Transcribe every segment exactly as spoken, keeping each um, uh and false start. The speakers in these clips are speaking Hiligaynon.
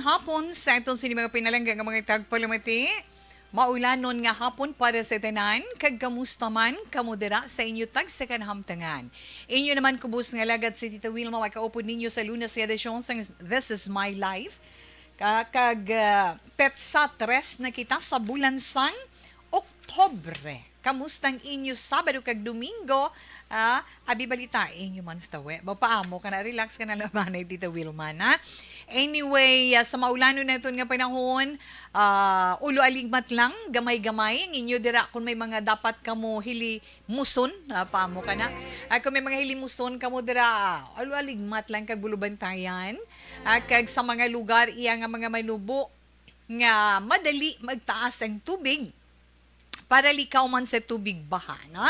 hapon sa aton sini mga pinalangga nga mga tagpalamati. Maulanon nga hapon para sa tanan, kag kamusta man kamo dira sa inyo tagsa ka nahamtangan? Inyo naman kubos nga alagad si Tita Wilma, makaupod ninyo sa Lunes nga edisyon sang This Is My Life. Ka-, kag, ah, petsa tres na kita sa bulan sang Oktubre. Kamusta ang inyo Sabado kag Domingo? Ah, abi balita inyo man sa tawi. Ba, paamo ka na, relax ka na naman, eh, Tita Wilma, na? Anyway, ah, sa maulanon naton nga panahon, ah, ulo aligmat lang, gamay-gamay ang inyo dira kung may mga dapat kamo hilimuson, ah, paamo ka na. Ah, kung may mga hilimuson kamo dira, ah, ulo aligmat lang kag bulubantayan. Ah, kag sa mga lugar iya nga mga manubo nga madali magtaas ang tubig, para likaw man sa tubig baha, no?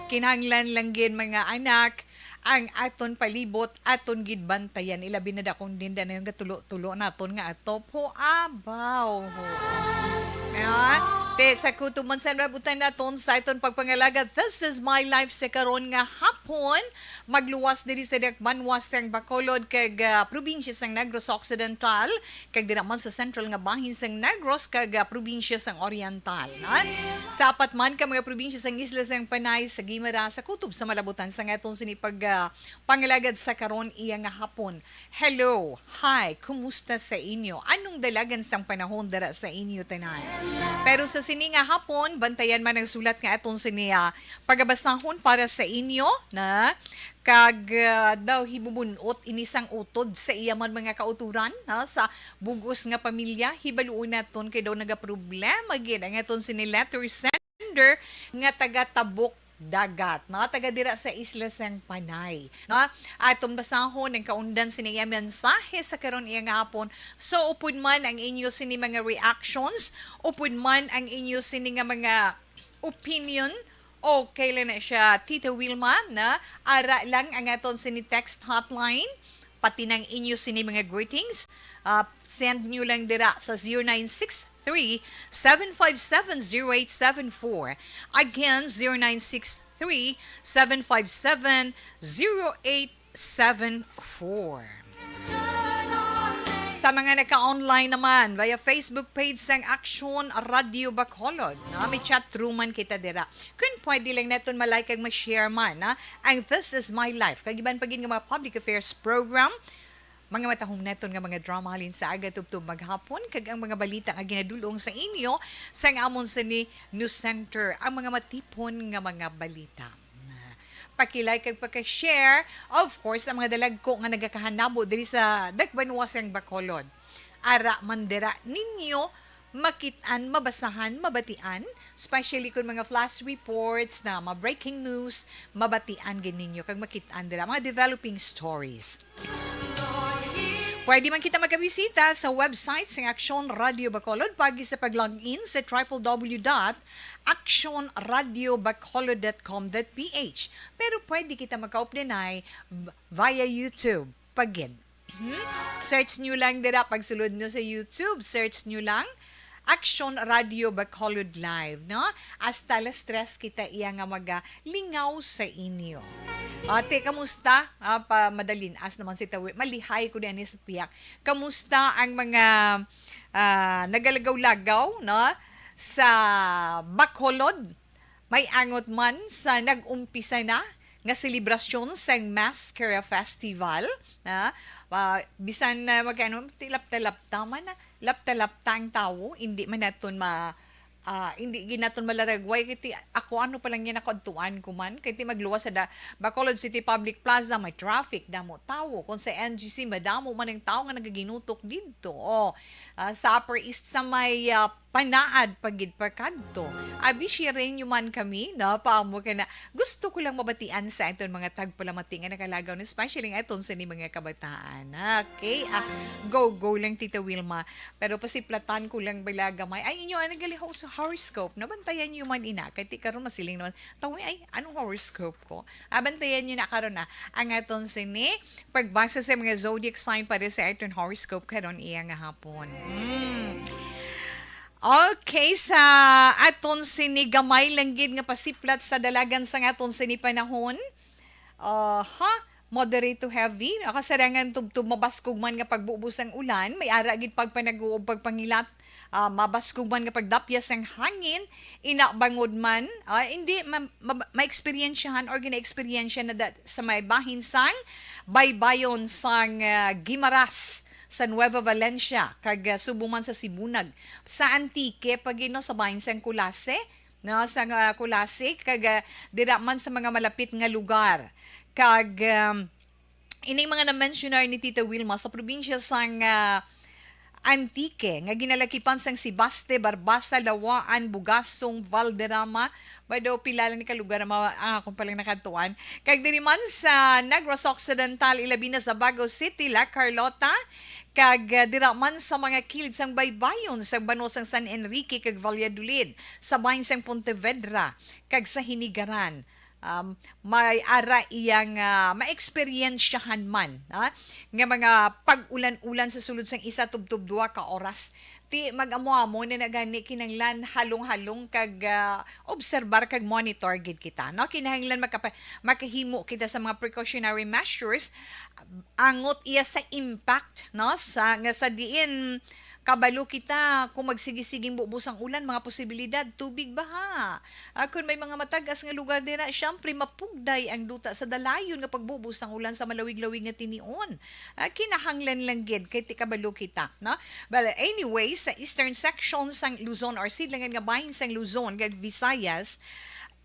Kinahanglan lang gid, mga anak, ang aton palibot, aton gid bantayan. Ilabi na dakong dinda na yung gatulo-tulo naton nga atop. Ho, abaw, ho. Ah, te, sa kutob man sa nabutan naton sa aton pagpangalagad, This Is My Life sa karon nga hapon, magluwas diri sa dakbanwa sang Bacolod kag, ah, probinsya sang Negros Occidental, kag dira man sa sentral nga bahin sang Negros kag, ah, probinsya sang Oriental, na? Sa apat man ka mga probinsya sang isla sang Panay, sa Guimaras, sa kutob sa malabutan sang aton sini pag, ah, pangalagad sa karon iya nga hapon. Hello, hi, kumusta sa inyo? Anong dalagan sang panahon dira sa inyo tanan? Pero sa sini nga hapon, bantayan man ang sulat nga aton sini, ah, pagabasahon para sa inyo, na? Kag, ah, daw hibubun-ot ini sang utod sa iya man mga kautoran, ha, sa bug-os nga pamilya. Hibaluon naton kay daw nagaproblema gid ang aton sini letter sender nga taga Tabok Dagat, no? Taga dira sa isla sang Panay, no? Aton basahon ang kaundan sini iya mensahe sa karon iya nga hapon. So, upod man ang inyo sini mga reactions, upod man ang inyo sini nga mga opinion, okay lang na siya, Tita Wilma, na ara lang ang aton sini text hotline, pati nang inyo sini mga greetings, ah, send nyo lang dira sa zero nine six three, seven five seven, zero eight seven four. Again, zero nine six three, seven five seven, zero eight seven four. Sa mga naka-online naman, via Facebook page sang Aksyon Radio Bacolod, no? May chat room man kita dira. Kung pwede lang naton ma-like kag ma-share man, ha? Ang This Is My Life, kag iban pa gid nga mga public affairs program, mga matahom naton nga mga drama halin sa aga tubtob maghapon, kag ang mga balita nga ginadulong sa inyo sang amon sini news center, ang mga matipon nga mga balita. Paki-like kag paki-share, of course, ang mga dalagko nga nagakahanabo diri sa dakbanwa sang Bacolod. Ara man dira ninyo makit-an, mabasahan, mabatian, especially kung mga flash reports na mga breaking news, mabatian gid ninyo kag makit-an dira mga developing stories. Pwede man kita magkabisita sa website sang Aksyon Radio Bacolod pagi sa pag-log in sa triple W dot action radio bacolod dot com dot P H. Pero pwede kita magkaupdanay b-, via YouTube pa gid. Hmm? Search nyo lang dira, pagsulod nyo sa YouTube, search nyo lang Action Radio Bacolod Live, no? Hasta alas tres kita iya nga magalingaw sa inyo. Ate, kamusta? Ah, pa madalin-as naman si Tawi. Malihay ko din sa piyak. Kamusta ang mga, ah, nagalagaw-lagaw, no? Sa Bacolod, may angot man sa nag-umpisa na nga selebrasyon sang Maskara Festival, ha? Ah, bisan na magkano, tilapta-lapta man na, lapta-lapta ang tawo, hindi man naton ma-, ah, hindi gid naton malaragway, kay ti-, ako ano pa lang yan, ako adtuan ko man, kay ti magluwas sa da-, Bacolod City Public Plaza, may traffic, damo tawo. Kung sa N G C, madamo man ang tawo nga nagaginutok didto. Oh, ah, sa Upper East sa may, ah, Panaad pa gid pa kadto. Abi, sharing nyo man kami, no? Paamo ka na. Gusto ko lang mabatian sa aton mga tagpalamati nga nakalagaw na, especially ang aton sini mga kabataan. Okay? Ah, go, go lang, Tita Wilma. Pero pasiplatan ko lang bala gamay. Ay, inyo, ano gali ho-, sa horoscope? Nabantayan nyo man ina. Kay ti karon masiling naman. Tawi, ay, anong horoscope ko? Abantayan nyo na karon na ang aton sini pagbasa sa mga zodiac sign para sa aton horoscope karon iya nga hapon. Hmm. Okay, sa aton sini gamay lang gid nga pasiplat sa dalagan sang aton sini panahon. Aha, Moderate to heavy, nakasarangan tubtob mabaskog man nga pagbubo sang ulan, may ara gid pagpanaguo ug pagpangilat, ah, mabaskog man nga pagdapyas sang hangin, ina bangod man, ah, hindi ma-, ma-, maeksperiensyahan or ginaeksperyensya na da-, sa may bahin sang baybayon sang, ah, Guimaras sa Nueva Valencia, kag, ah, subong man sa Sibunag, sa Antique, pag, you know, sa bahin sang Culasi, no, sa, ah, Culasi, kag, ah, dira man sa mga malapit nga lugar. Kag, um, ining mga na-mensionar ni Tita Wilma sa probinsya sang, ah, Antique, nga ginalakipan sang Sebaste, Barbaza, Lawaan, Bugasong, Valderrama. By the way, pila lang ni ka lugar ang mga, ang akon palang nakadtuan. Kag diri man sa Negros Occidental, ilabi na sa Bago City, La Carlota, kag, ah, dira man sa mga kilid sang baybayon sang banwa sang San Enrique kag Valladolid, sa bahin sang Pontevedra, kag sa Hinigaran. Um, may ara iya nga maeksperiensyahan man, ha, nga mga pag-ulan-ulan sa sulod sang isa tubtob duha ka oras. Ti mag-amo-amo na na gani, kinahanglan halong-halong kag, ah, obserbar kag monitor gid kita, no? Kinahanglan makapa-, makahimo kita sa mga precautionary measures, angot iya sa impact, no? Sa, nga sa diin kabalo kita, kung magsigi-siging bubo sang ulan, mga posibilidad, tubig, baha. Ah, kung may mga matag-as nga lugar dira, syempre, mapugday ang duta sa dalayon nga pagbubo sang ulan sa malawig-lawig nga tinion. Ah, kinahanglan lang gid kay ti kabalo kita, no? But anyway, sa eastern section sang Luzon or sidlangan nga bahin sang Luzon, kag Visayas,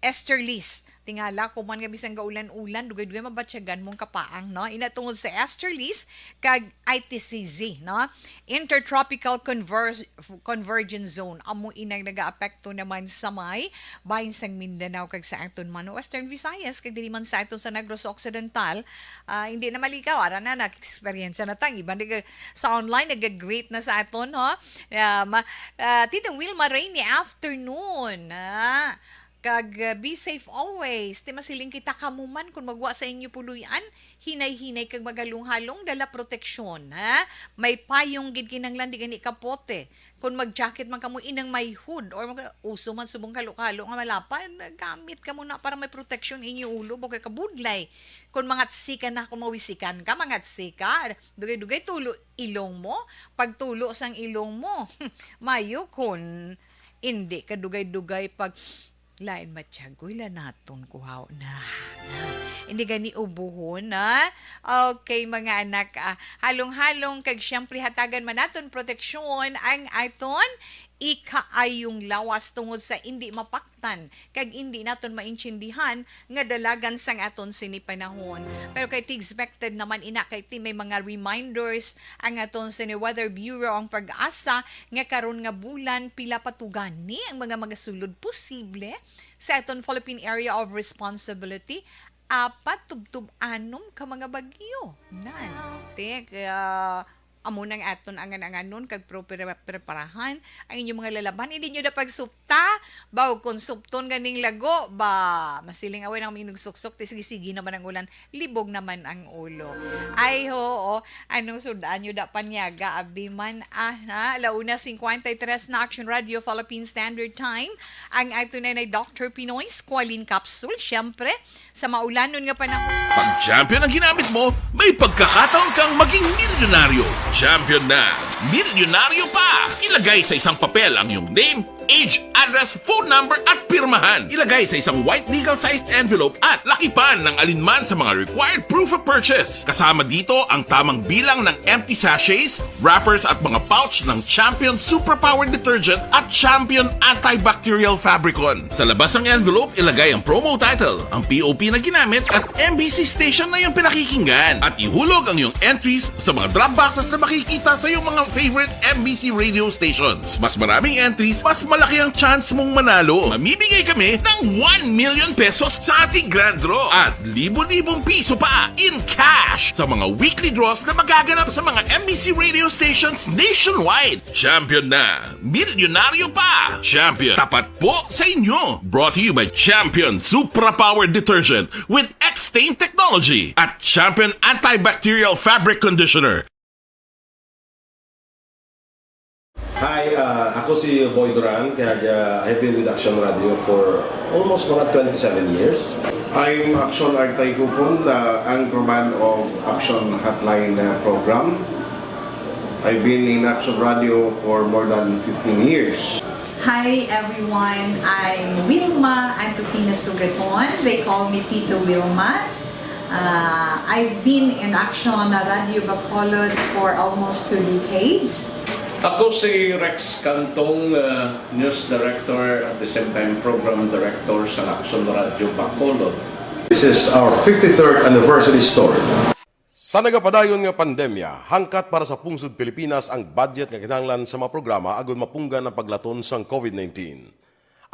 easterlies. Tingala, kuman nga bisan gaulan-ulan, dugay-dugay mabatyagan mong kapaang, no? Ina tungod sa easterlies kag I T C Z, no? Intertropical Conver-, Convergence Zone. Amo inang nagaapekto naman sa may bahin sang Mindanao kag sa aton man Western Visayas, kag diri man sa aton sa Negros Occidental. Ah, hindi na malikaw, ara na, nag-experience na tang iban nag-, sa online, nag-greet na sa aton, ho? Ah, ma-, ah, Tita Wilma, rainy afternoon. Ah, Kag, uh, be safe always. Ti masiling kita, kamo man, kun magwa sa inyo puloy-an, hinay-hinay kag maghalong-halong, dala proteksyon, ha? May payong gid kinahanglan, di gani kapote. Kun mag-jacket man kamo, inang may hood, or mag-, uso man subong kalo-kalo nga malapad, gamit kamo na para may proteksyon inyo ulo, bukay kabudlay. Kun mangatsika na, kun mawisikan ka, mangatsika. Dugay-dugay tulo ilong mo. Pagtulo sang ilong mo, mayo kun indi ka dugay-dugay pag lain matyagoy la naton kuhaw na, na. Hindi gani ubuhon, na. Okay, mga anak, ah, halong-halong kag siyempre hatagan man naton proteksyon ang aton ikaayong lawas tungod sa indi mapaktan kag indi naton maintindihan nga dalagan sang aton sini panahon. Pero kay ti expected naman ina, kay ti may mga reminders ang aton sini Weather Bureau, ang PAGASA, nga karon nga bulan pila pa to gani ang mga magasulod posible sa aton Philippine Area of Responsibility, apat tubtob anom ka mga bagyo. Nan, te, kaya amo nang aton angan-anganon kag pro-, pre-, preparahan ang inyong mga lalaban. Hindi nyo na pagsupta, baw kon supton ganing lago, ba, masiling away nang minugsuksok, ti sige-sige naman ang ulan, libog naman ang ulo. Ay, ho, anong sud-an nyo da panyaga, abi man, ah, ha? Alauna cincuenta y tres na, Action Radio Philippine Standard Time. Ang ato na na Doctor Pinoy Squalene Capsule, syempre, sa maulanon nga panahon. Pag Champion ang ginamit mo, may pagkakataon kang maging milyonaryo. Champion na, milyonaryo pa! Ilagay sa isang papel ang iyong name, age, address, phone number, at pirmahan. Ilagay sa isang white legal-sized envelope at lakipan ng alinman sa mga required proof of purchase. Kasama dito ang tamang bilang ng empty sachets, wrappers, at mga pouch ng Champion Superpower Detergent at Champion Antibacterial Fabricon. Sa labas ng envelope, ilagay ang promo title, ang P O P na ginamit, at M B C station na iyong pinakikinggan. At ihulog ang iyong entries sa mga drop boxes na makikita sa iyong mga favorite M B C radio stations. Mas maraming entries, mas malaki ang chance mong manalo. Mamimigay kami ng one million pesos sa ating grand draw at libo-libong piso pa in cash sa mga weekly draws na magaganap sa mga M B C radio stations nationwide. Champion na! Milyonaryo pa! Champion, tapat po sa inyo! Brought to you by Champion Supra Power Detergent with X-Stain Technology at Champion Antibacterial Fabric Conditioner. Hi, uh, ako si Boy Duran, kag, uh, I've been with Action Radio for almost mga twenty-seven years. I'm Action Artay Kupon, the anchorman of Action Hotline, uh, program. I've been in Action Radio for more than fifteen years. Hi everyone, I'm Wilma Antupina Sugaton. They call me Tito Wilma. Uh, I've been in Action Radio Bacolod for almost two decades. Ako si Rex Cantong, uh, news director, at the same time program director sa Action Radio Bacolod. This is our fifty-third anniversary story. Sa nagapadayon nga pandemya, hangkat para sa pungsod Pilipinas ang budget nga kinahanglan sa mga programa agud mapunggan ang paglaton sang covid nineteen.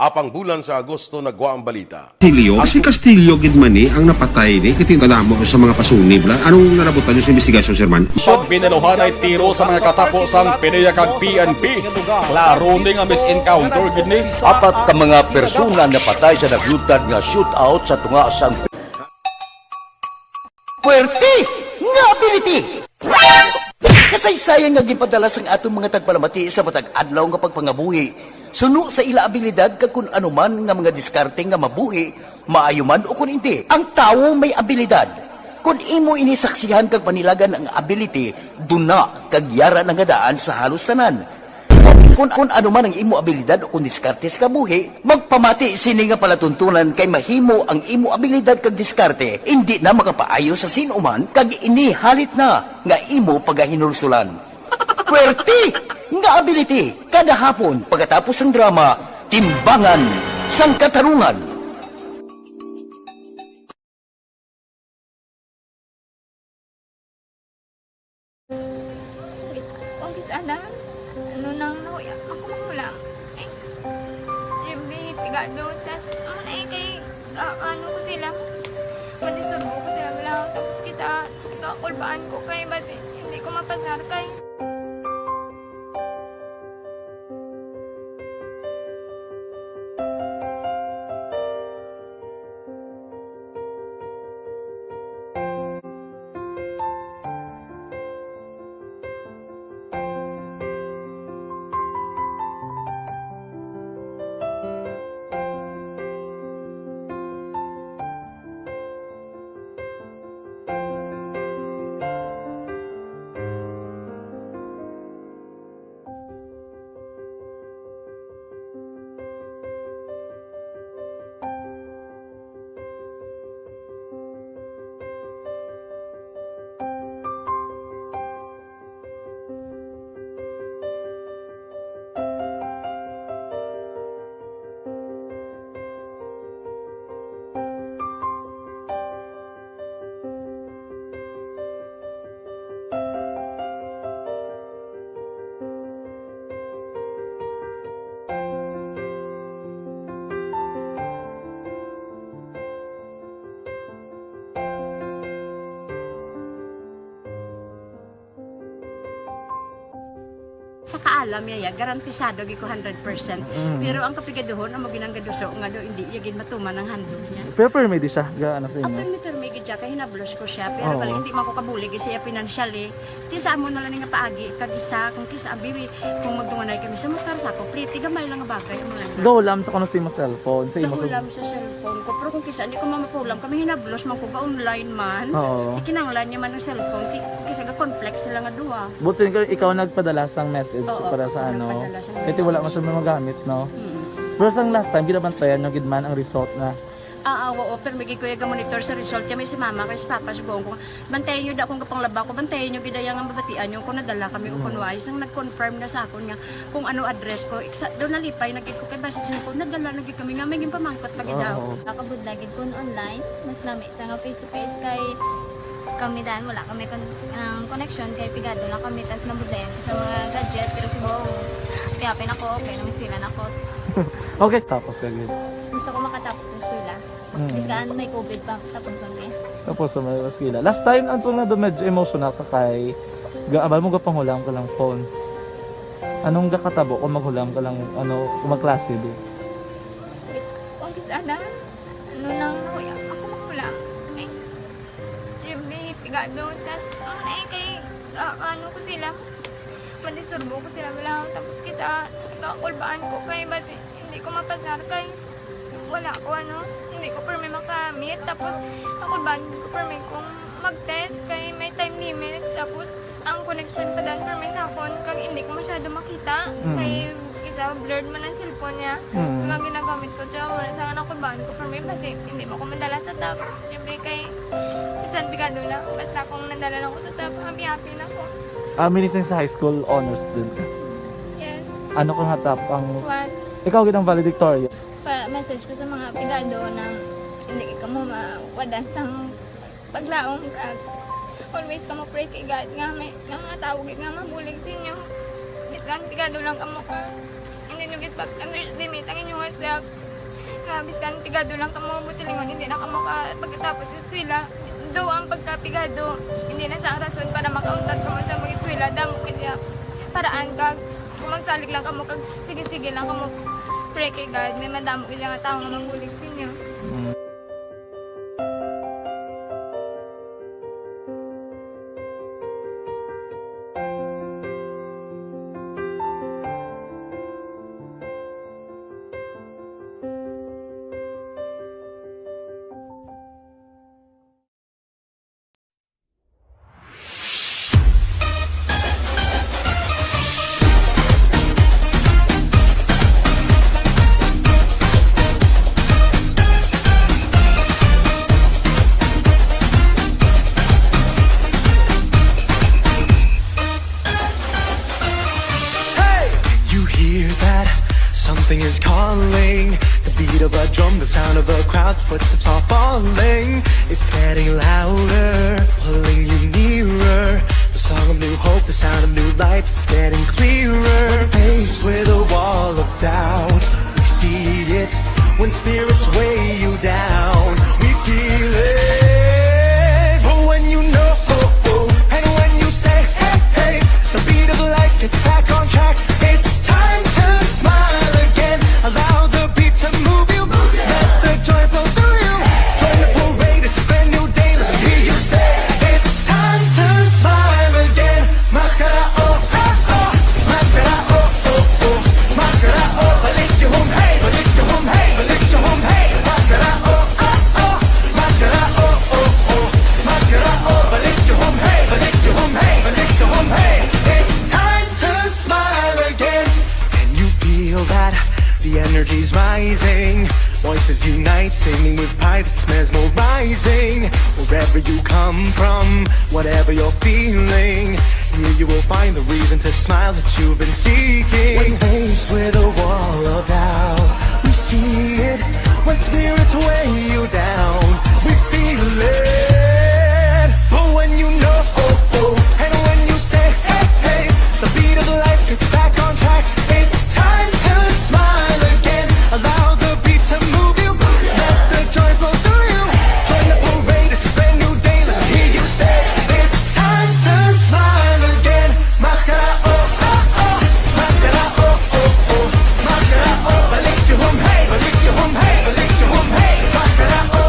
Apang bulan sa Agosto nagwa ang balita. Castillo? Si Castillo gid man ni ang napatay ni, kay kadamo sa mga pasunib la. Anong nalabutan niyo sa investigasyon, Sir Man? Pag binaluhanay tiro sa mga katapo sang PDEA kag P N P, klaro ni nga mis-encounter gid ni. Apat ka mga persona napatay sa naglutad nga shootout sa tunga sang Puwerte nga ability! Kasaysayan nga ginpadala sang aton mga tagpalamati sa matag adlaw nga pagpangabuhi, suno sa ila abilidad kag kun ano man nga mga diskarte nga mabuhi, maayo man o kun indi. Ang tawo may abilidad. Kun imo ini saksihan kag panilagan ang ability, duna kag yara na nga daan sa halos tanan. Kun, kun ano man ang imo abilidad o kun diskarte sa kabuhi, magpamati sini nga palatuntunan kay mahimo ang imo abilidad kag diskarte indi na makapaayo sa sin-o man kag ini halit na nga imo pagahinulsulan. Puwerte nga ability kada hapon pagkatapos sang drama, Timbangan sang Katarungan. Kung kis-, kung kis-, ana, ano nang nahuya, ako mahulam. Ay, every pigado, tas, ano na eh, kay, ah, ano ko sila, madisturbo ko sila, wala, tapos kita, kakulbaan ko kay, basi, hindi ko mapasar kay. Sa kaalam niya, ya, garantisado gid ko hundred percent. Mm. Pero ang kapigaduhon, amo ginang gaduso nga do, hindi iya gid matuman ang handog niya. Pero permi di siya, ga-, ano sa inyo? Ah, permi, permi gid siya, kay hinablos ko siya. Pero Oo. bali, hindi man ko kabulig siya financially. Ti sa amo na lang nga paagi, kag isa, kung kisa, abi, kung magdunganay kami sa motor, sa complete, gamay lang nga bagay, amo lang. Gahulam sa kuno sa imo cellphone, sa imo Gahulam sa cellphone ko, pero kung kisa, hindi ko mamapulam, kami hinablos man ko ba online man. Oo. Ikinanglan niya man ang cellphone, ti-, kung kisa, ga-conflict sila nga duha. But so, ikaw, ikaw nagpadala sang message Oo, para sa ako ano? nagpadala sang Kasi wala message. man siya magamit, no? Mm. Pero sang last time, ginabantayan nyo gid man ang result na Ah, ah, oo, pero may gid ko iya ga-monitor sa result. Kami si mama, kay si papa, subong ko, bantayan nyo da kung kapanglaba ko, bantayan nyo gid iya nga mabatian nyo kung nadala kami o Mm. kung wala. Isang nag-confirm na sa akon nga kung ano address ko. Iksa, daw nalipay na gid ko kay basi siya ko, nadala na gid kami nga may ginpamangkot pa gid daw. Oo. Nakabudla gid kun online, mas lami sa nga face to face kay kami dan wala kami kon-, ang connection kay pigado lang kami tas nabudlayan ko sa mga gadget pero subong, piyapin ako, okay na, eskwela na ko. Okay, tapos ka gid. Gusto ko makatapos sa eskwela. Mm. Biskan may covid pa, tapos ang eh. Tapos sa may eskwela. Last time, ang tunga do medyo emotional ka kay ga-, abal mo gapanghulam ka lang phone. Anong gakatabo kung maghulam ka lang, ano, kung magklase di? Wait, kung kis-, ana? Ano nang nahuya? Ako mahulam. Ay, every pigado, tas, ano na eh, kay, ah, ano ko sila, madisturbo ko sila, wala. Tapos kita, kakulbaan ko kay, basi, hindi ko mapasar kay, wala ko, ano, Hindi ko permi makamit. Tapos, ako ba, hindi ko permi kung mag-test kay may time limit. Tapos, ang connection pa dan permi sa akon, kag hindi ko masyado makita. Mm. Kay, isa, blurred man ang cellphone niya. Mm. Kung ang ginagamit ko, tsaka wala sa anak ko, baan ko permi, basi hindi mo ko madala sa top. Siyempre, kay, bisan pigado lang, basta kung nadala lang ko sa top, happy-happy na ko. Ah, minising sa high school, honor student ka? Yes. Ano ka nga top ang One. Ikaw gid ang valedictorian? Pa-message ko sa mga pigado na hindi kamo mawadan sang paglaom, kag always kamo pray kay God nga may, nga mga tawo gid nga mabulig sa inyo. Bisan pigado lang kamo ka, hindi nyo gid pag-underestimate ang inyong self. Nga bisan pigado lang kamo, buot silingon, hindi na kamo ka pagkatapos sa eskwela. Though ang pagkapigado, hindi na sa rason para makauntat kamo sa mag-eskwela. Damo gid ya paraan, kag kung magsalig lang kamo, kag sige-sige lang kamo, pray kay God, may madamo gid nga tawo nga mabulig sa inyo. Mm. Hey! You hear that? Something is calling. The beat of a drum, the sound of a crowd, footsteps are falling. It's getting louder, pulling you nearer. The song of new hope, the sound of new life, it's getting clearer. When faced with a wall of doubt, we see it. When spirits weigh you down, we feel it. But when you know, and when you say, hey, hey, the beat of life gets back on track. It's time to smile again. Allow the beat to move you. Let the joy flow through you. Join the parade, it's a brand new day. Let me hear you say, it's time to smile again. Maskara, oh, oh, oh. Maskara, oh, oh, oh. Maskara, oh, balik yung hum, hey, balik yung hum, hey, balik yung hum, hey. Maskara, oh, oh, oh. Maskara, oh, oh, oh. Maskara, oh, balik yung hum, hey, balik yung hum, hey, balik yung hum, hey. It's time to smile again. Can you feel that? The energy's rising. Voices unite, singing with pride. It's mesmerizing. Wherever you come from, whatever you're feeling, here you will find the reason to smile that you've been seeking. When faced with a wall of doubt, we see it. When spirits weigh you down, we feel it. But when you know, oh, oh, and when you say, hey, hey, the beat of life gets back on track. It's time to smile again. Allow the beat to move you. Let the joy flow through you. Join the parade, it's a brand new day. Let me hear you say, it's time to smile again. Maskara, oh, oh, oh. Maskara, oh, oh, oh. Maskara, oh, balik yung hum, hey, balik yung hum, hey, balik yung hum, hey. Maskara, oh,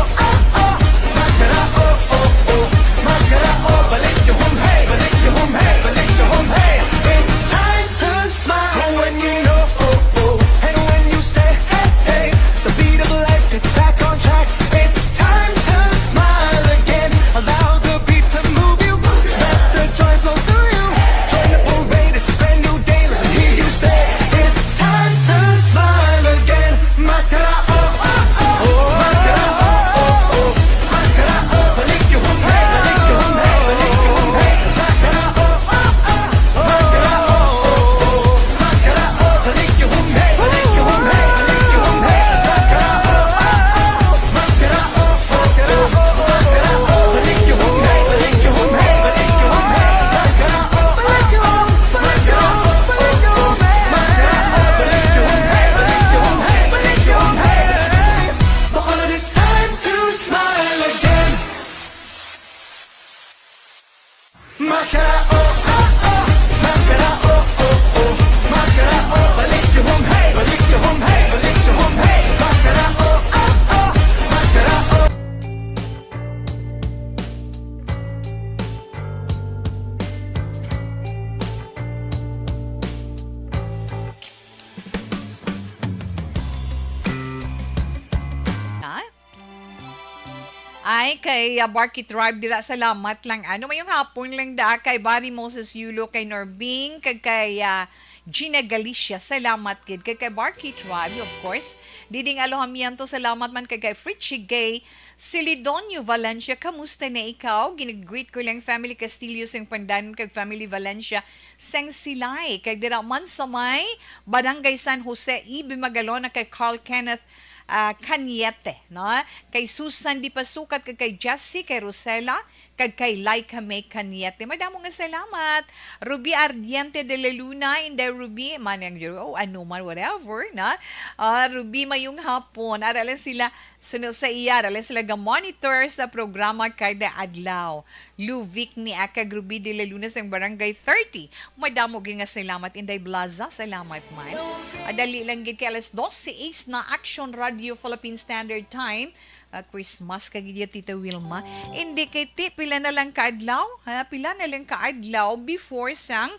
Ay, kay, ah, Barky Tribe dira, salamat lang. Ano, mayong hapon lang da kay Barry Moses Yulo, kay Norbing, kag kay, ah, Gina Galicia, salamat gid. Kag kay Barky Tribe, of course. Diding Alojamiento, salamat man. Kag kay Fritchie Gay, Celidonio Valencia, kamusta na ikaw? Ginag-greet ko lang family Castillo sing Pandanon kag family Valencia sang Silay. Kag dira man sa may Barangay San Jose, Ibe Magalona, kay Carl Kenneth, ah, Cañete, no? Kay Susan Di Pasukat, kag kay Jessie, kay Rosela, kag kay Laika May Cañete. Madamo nga salamat. Ruby Ardiente de la Luna, Inday Ruby, man ang, oh, ano man, whatever, na? Ah, Ruby, mayong hapon. Ara lang sila, suno sa iya, ara lang sila ga-monitor sa programa kada adlaw. Luvic ni Aka Ruby de la Luna sang Barangay thirty. Madamo gyud nga salamat, Inday Blaza. Salamat man. Ah, dali lang gid kay alas dose na, Action Radio Philippine Standard Time. Ah, Christmas ka gid ya, Tita Wilma. Hindi kay ti, pila na lang ka adlaw? Ha? Pila na lang ka adlaw before sang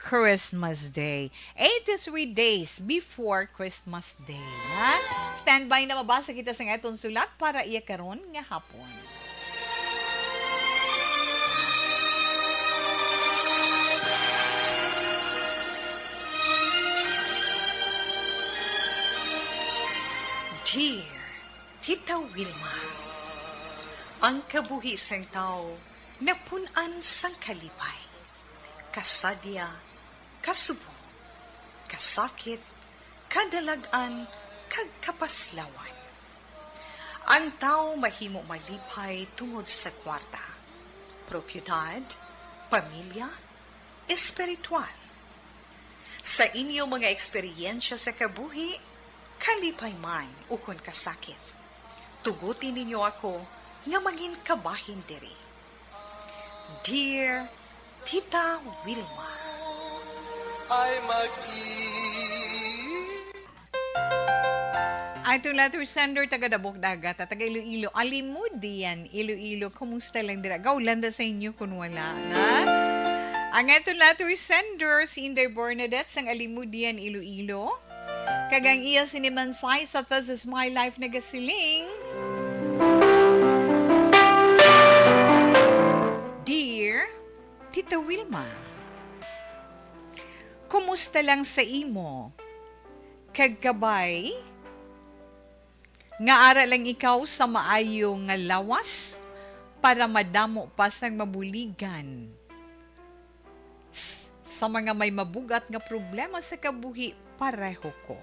Christmas Day? Eighty-three days before Christmas Day. Ha? Standby na, mabasa kita sa aton sulat para iya karon nga hapon. Dear Tita Wilma, ang kabuhi sang tawo napun-an sang kalipay, kasadya, kasubong, kasakit, kadalag-an, kag kapaslawan. Ang tawo mahimo malipay tungod sa kwarta, propiedad, pamilya, espiritual. Sa inyo mga eksperyensya sa kabuhi, kalipay man ukon kasakit, tuguti ninyo ako nga mangin kabahin diri. Dear Tita Wilma. Ay mag-i- Ato letter sender, taga Dabok Dagat, ah, taga Iloilo. Alimudian, Iloilo. Kumusta lang dira? Gaulanda sa inyo kun wala, na? Ang ato letter sender, si Inday Bernadette sang Alimudian, Iloilo. Kag ang iya sini mansay sa This Is My Life nagasiling, Dear Tita Wilma, kumusta lang sa imo? Kag kabay nga ara lang ikaw sa maayo nga lawas para madamo pa sang mabuligan s-, sa mga may mabugat nga problema sa kabuhi pareho ko.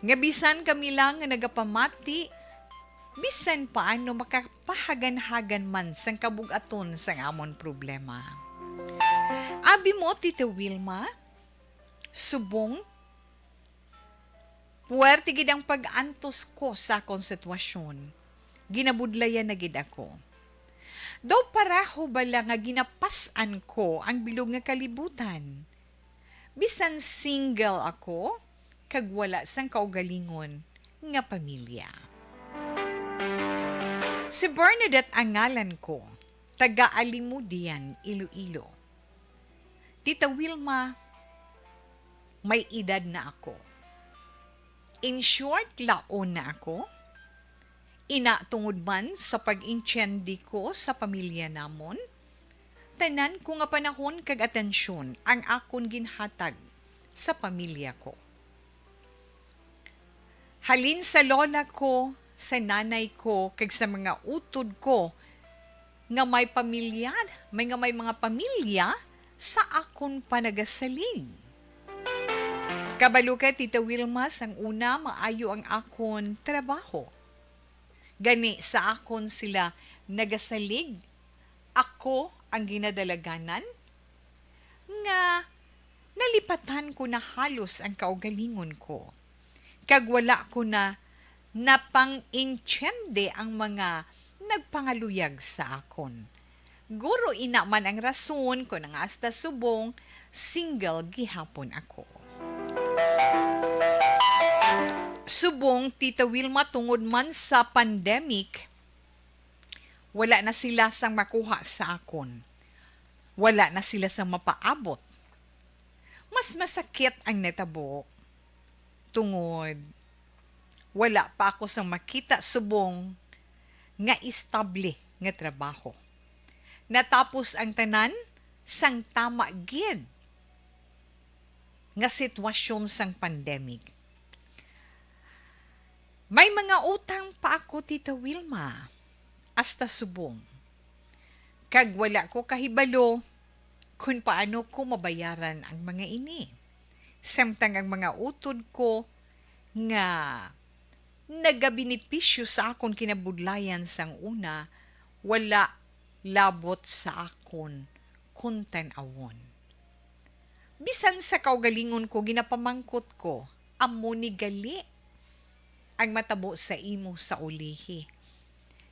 Nga bisan kami lang nga nagapamati, bisan paano makapahaganhagan man sang kabug-aton sang amon problema. Abi mo, Tita Wilma, subong puwerte gid ang pag-antos ko sa akon sitwasyon. Ginabudlayan na gid ako. Daw pareho bala nga ginapas-an ko ang bilog nga kalibutan? Bisan single ako, kag wala sang kaugalingon nga pamilya. Si Bernadette ang ngalan ko, taga Alimudian, Iloilo. Tita Wilma, may edad na ako. In short, laon na ako. Ina, tungod man sa pag-intiendi ko sa pamilya namon, tanan ko nga panahon kag atensyon ang akon ginhatag sa pamilya ko. Halin sa lola ko, sa nanay ko, kag sa mga utod ko nga may pamilya, may, nga may mga pamilya sa akon panagasalig. Kabalo ka, Tita Wilma, sang una, maayo ang akon trabaho. Gani, sa akon sila nagasalig, ako ang ginadalaganan, nga nalipatan ko na halos ang kaugalingon ko, kag wala ko na napang-intiende ang mga nagpangaluyag sa akon. Guro ina man ang rason kon ang hasta subong single gihapon ako. Subong, Tita Wilma, tungod man sa pandemic, wala na sila sang makuha sa akon. Wala na sila sang mapaabot. Mas masakit ang natabo tungod wala pa ako sang makita subong nga estable nga trabaho. Natapos ang tanan sang tama gid nga sitwasyon sang pandemic. May mga utang pa ako, Tita Wilma, hasta subong. Kag wala ko kahibalo kon paano ko mabayaran ang mga ini. Samtang ang mga utod ko nga nagabenepisyo sa akon kinabudlayan sang una, wala labot sa akon kon tan-awon. Bisan sa kaugalingon ko, ginapamangkot ko, "Amo ni gali ang matabo sa imo sa ulihi,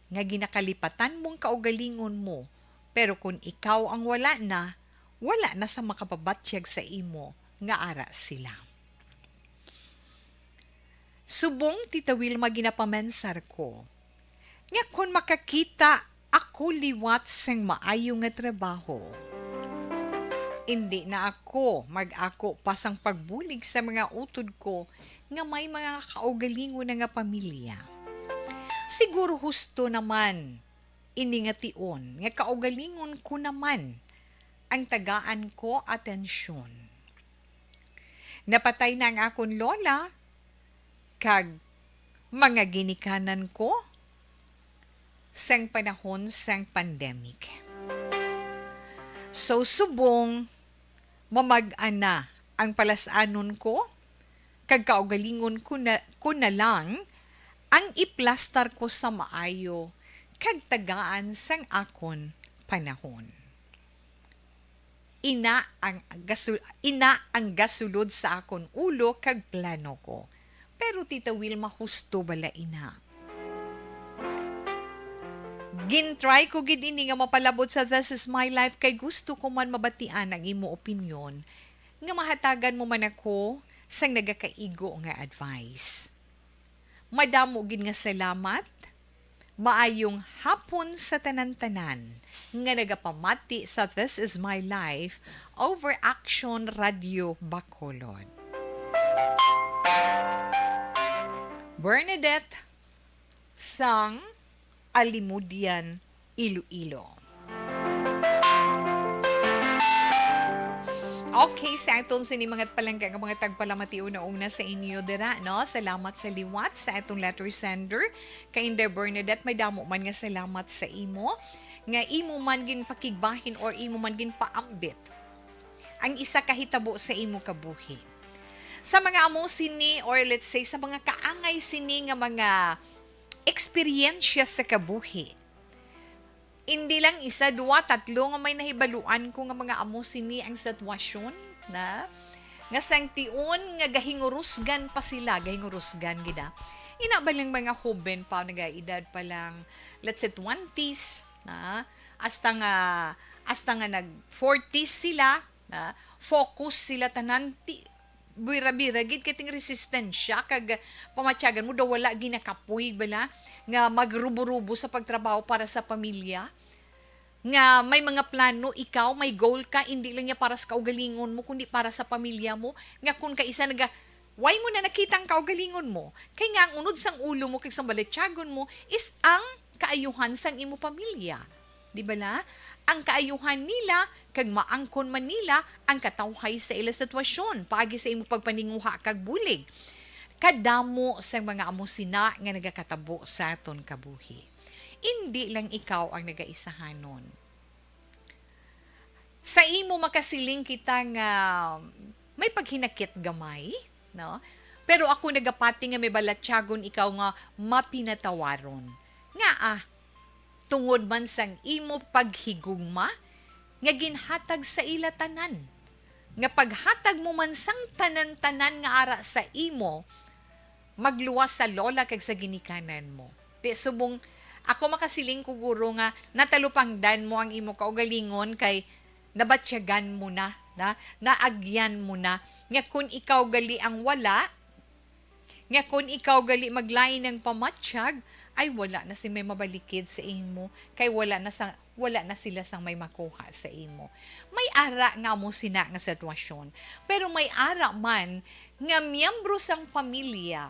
nga ginakalipatan mong kaugalingon mo, pero kon ikaw ang wala na, wala na sa makapabatyag sa imo nga ara sila." Subong, Tita Wilma, ginapamensar ko nga kon makakita ako liwat sang maayo nga trabaho, indi na ako mag-ako pa sang pagbulig sa mga utod ko nga may mga kaugalingon na nga pamilya. Siguro husto naman ini nga tion nga kaugalingon ko naman ang tagaan ko atensyon. Napatay na ang akon lola kag mga ginikanan ko sang panahon sang pandemic. So, subong mamag-ana ang palas-anon ko, kag kaugalingon ko na, ko na lang ang iplastar ko sa maayo kag tagaan sang akon panahon. Ina ang gasu-, ina ang gasulod sa akon ulo kag plano ko. Pero, Tita Wilma, husto bala ina? Gintry ko gid ini nga mapalabot sa This Is My Life kay gusto ko man mabatian ang imo opinyon nga mahatagan mo man ako sang nagakaigo nga advice. Madamo gid nga salamat. Maayong hapon sa tanan-tanan nga nagapamati sa This Is My Life over Action Radio Bacolod. Bernadette sang Alimudian, Iloilo. Okay, sa aton sini mga palangga nga mga tagpalamati, una-una sa inyo dira, no? Salamat sa liwat sa atong letter sender, kay Inday Bernadette. May damo man nga salamat sa imo, nga imo man ginpakigbahin or imo man ginpaambit ang isa ka hitabo sa imo kabuhi. Sa mga amo sini, or let's say, sa mga kaangay sini nga mga eksperyensya sa kabuhi, hindi lang isa, duwa, tatlo nga may nahibaluan ko nga mga amo sini ang sitwasyon na, nga sang tion nga gahingurusgan pa sila, gahingurusgan gid, ah. Ina ba lang mga hoben pa, nagaedad pa lang, let's say, twenties na, hasta nga, hasta nga nag forties sila, na focus sila tanan, ti-, bira-bira gid kay ting resistensya kag pamatyagan mo daw wala ginakapoy bala nga magrubo-rubo sa pagtrabaho para sa pamilya, nga may mga plano ikaw, may goal ka, hindi lang niya para sa kaugalingon mo, kundi para sa pamilya mo, nga kun kaisa naga-, why mo na nakita ang kaugalingon mo? Kay nga ang unod sang ulo mo kag sang balatyagon mo is ang kaayuhan sang imo pamilya. Di bala? Ang kaayuhan nila kag maangkon man nila ang katawhay sa ila sitwasyon paagi sa imo pagpaninguha kag bulig. Kadamo sang mga amo sina nga nagakatabo sa aton kabuhi. Indi lang ikaw ang nagaisahanon. Sa imo makasiling kita nga may paghinakit gamay, no? Pero ako nagapati nga may balatyagon ikaw nga mapinatawaron. Ngaa, tungod man sang imo paghigugma nga ginhatag sa ila tanan, nga paghatag mo man sang tanan-tanan nga ara sa imo, magluwas sa lola kag sa ginikanan mo. Ti subong, ako makasiling ko, guro, nga natalupangdan mo ang imo kaugalingon kay nabatyagan mo na, na, naagyan mo na. Nga kun ikaw gali ang wala, nga kun ikaw gali maglain ang pamatyag, ay wala na si may mabalikid sa imo, kay wala na sa, wala na sila sang may makuha sa imo. May ara nga amo sina nga sitwasyon, pero may ara man nga miyembro sang pamilya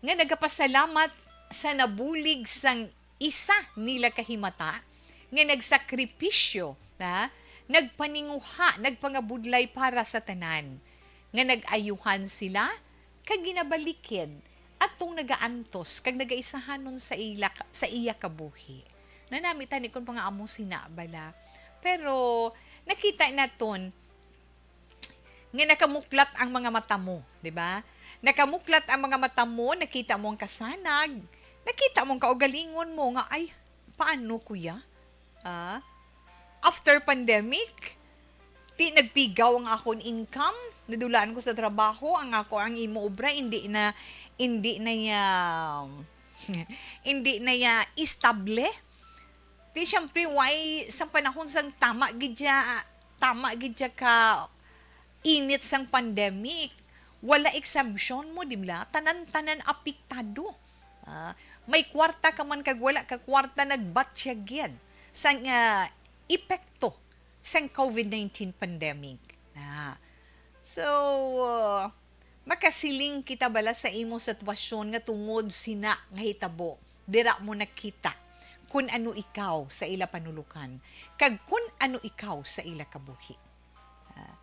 nga nagapasalamat sa nabulig sang isa nila ka himata nga nagsakripisyo, ha? Nagpaninguha, nagpangabudlay para sa tanan, nga nag-ayuhan sila kag ginabalikid atong nagaantos kag nagaisahanon sa ila, sa iya kabuhi. Nanami tani kung mga amo sina bala. Pero nakita naton nga nakamuklat ang mga mata mo, di ba? Nakamuklat ang mga mata mo, nakita mo ang kasanag, nakita mo ang kaugalingon mo nga, "Ay, paano, kuya? Ah, after pandemic, ti nagpigaw ang akon income, nadulaan ko sa trabaho, ang ako, ang imo obra, hindi na, hindi na ya, hindi na ya estable." Ti, syempre, why sang panahon sang tama gid siya, tama gid siya ka init sang pandemic, wala exemption mo, di ba? Tanan-tanan apektado. Ah, may kwarta ka man kag wala ka kwarta, nagbatya gid sang, ah, epekto sang covid nineteen pandemic. Ah. So, ah, makasiling kita bala sa imo sitwasyon nga tungod sina nga hitabo, dira mo nakita kun ano ikaw sa ila panulukan, kag kun ano ikaw sa ila kabuhi. Ah.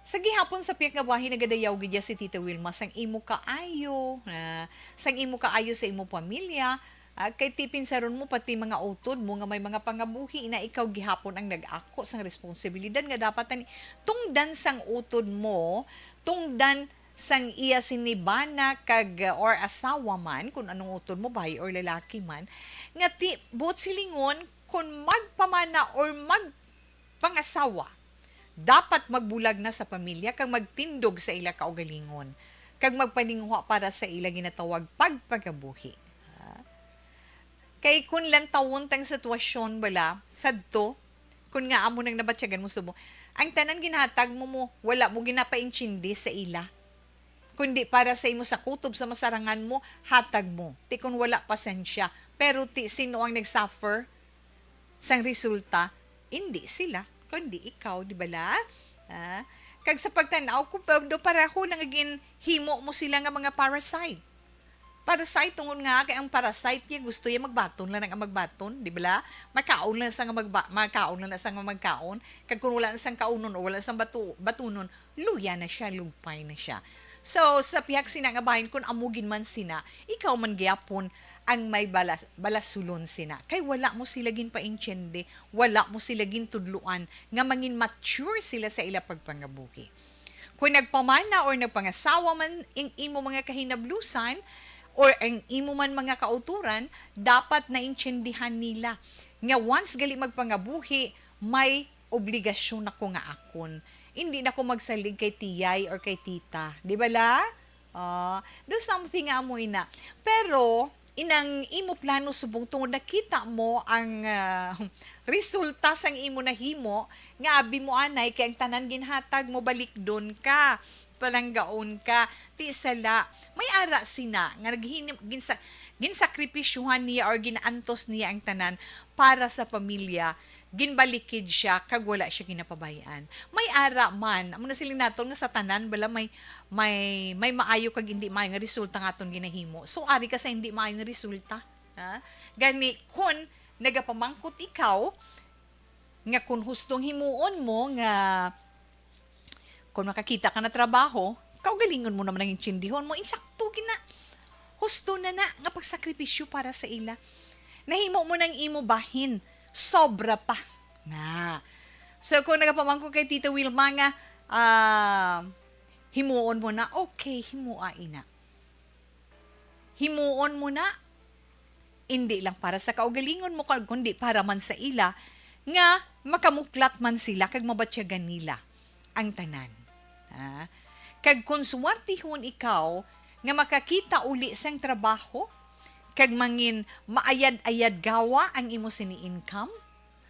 Sa gihapon sa pihak nga bahin, nagadayaw gid ya si Tita Wilma sang imo kaayo, ah, sang imo kaayo sa imo pamilya, ah, kay ti pinsaron mo pati mga utod mo nga may mga pangabuhi na ikaw gihapon ang nag-ako sang responsibilidad nga dapat tani tungdan sang utod mo, tungdan sang iya sinibana kag, or asawa man, kun anong utod mo, bayi or lalaki man, nga ti, buot silingon, kun magpamana or magpangasawa, dapat magbulag na sa pamilya kag magtindog sa ila kaugalingon, kag magpaninguha para sa ila ginatawag pagpangabuhi. Ha? Kay kun lantawon tang sitwasyon bala, sadto, kun nga amo nang nabatyagan mo subong, ang tanan ginhatag mo, mo, wala mo ginapaintindi sa ila. Kundi para sa imo, sa kutob sa masarangan mo, hatag mo. Ti kun wala, pasensya. Pero ti sino ang nag-suffer sang resulta? Indi sila, kundi ikaw, di bala? Ah, kag sa pagtan-aw ko, pa-, do pareho lang nga ginhimo mo sila nga mga parasite. Parasite, tungod nga kay ang parasite niya gusto niya magbaton lang ang magbaton, di bala? Makaon lang sa nga magba-, makaon lang sa nga magkaon. Kag kung wala na sang kaunon o wala sang batu-, batunon, luya na siya, lugpay na siya. So, sa pihak sina nga bahin, kun amo gid man sina, ikaw man gyapon ang may balas-, balasulon sina. Kay wala mo sila ginpaintiende, wala mo sila gintudloan nga mangin mature sila sa ila pagpangabuhi. Kung nagpamana or nagpangasawa man ang imo mga kahinablusan or ang imo man mga kauturan, dapat naintindihan nila nga once gali magpangabuhi, may obligasyon ako nga akon. Hindi na ko magsalig kay tiyay or kay tita. Di ba la? Ah, do something nga amo ina. Pero, inang imo plano subong tungod nakita mo ang, ah, resulta sang imo nahimo, nga abi mo anay kay ang tanan ginhatag mo, balikdon ka, palanggaon ka. Ti sala, may ara sina nga naghinim-, ginsa-, ginsakripisyuhan niya or ginaantos niya ang tanan para sa pamilya, ginbalikid siya kag wala siya ginapabay-an. May ara man, amo na siling naton nga sa tanan bala may, may, may maayo kag indi maayo nga resulta nga aton ginahimo. So, ari ka sa indi maayo nga resulta, ha? Gani, kun nagapamangkot ikaw nga kun hustong himuon mo nga kun makakita ka na trabaho, kaugalingon mo naman ang intindihon mo, insakto gina. Husto na na nga pagsakripisyo para sa ila. Nahimo mo nang imo bahin, sobra pa. Na. So, kung nagapamangko kay Tita Wilma nga, ah, himuon mo na, okay, himua ina. Himuon mo na, indi lang para sa kaugalingon mo, kundi para man sa ila, nga makamuklat man sila kag mabatyagan nila ang tanan. Ha? Kag kon suwartihon ikaw nga makakita uli sang trabaho, kag mangin maayad-ayad gawa ang imo sini income,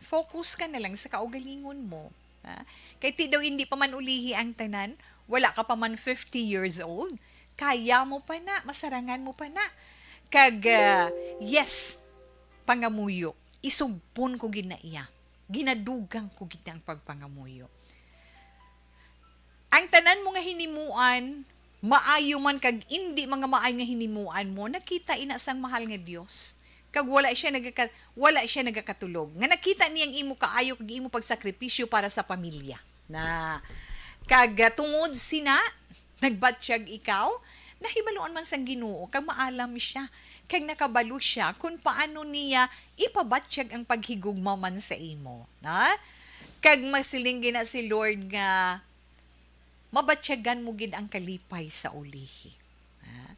focus ka na lang sa kaugalingon mo. Ha? Kay ti daw hindi pa man ulihi ang tanan, wala ka pa man fifty years old, kaya mo pa na, masarangan mo pa na. Kag, ah, yes, pangamuyo, isugpon ko gid na iya. Ginadugang ko gid na ang pagpangamuyo. Ang tanan mo nga hinimuan, maayo man kag indi mga maayo nga hinimuan mo, nakita ina sang mahal nga Dios. kag wala siya nagaka-, wala siya nagakatulog, nga nakita niya ang imo kaayo kag imo pagsakripisyo para sa pamilya. Na, kag, ah, tungod sina, nagbatyag ikaw, nahibaluan man sang Ginoo, kag maalam siya, kag nakabalo siya kung paano niya ipabatyag ang paghigugma man sa imo. Na? Kag masiling gina si Lord nga, mabatyagan mo gid ang kalipay sa ulihi. Ha?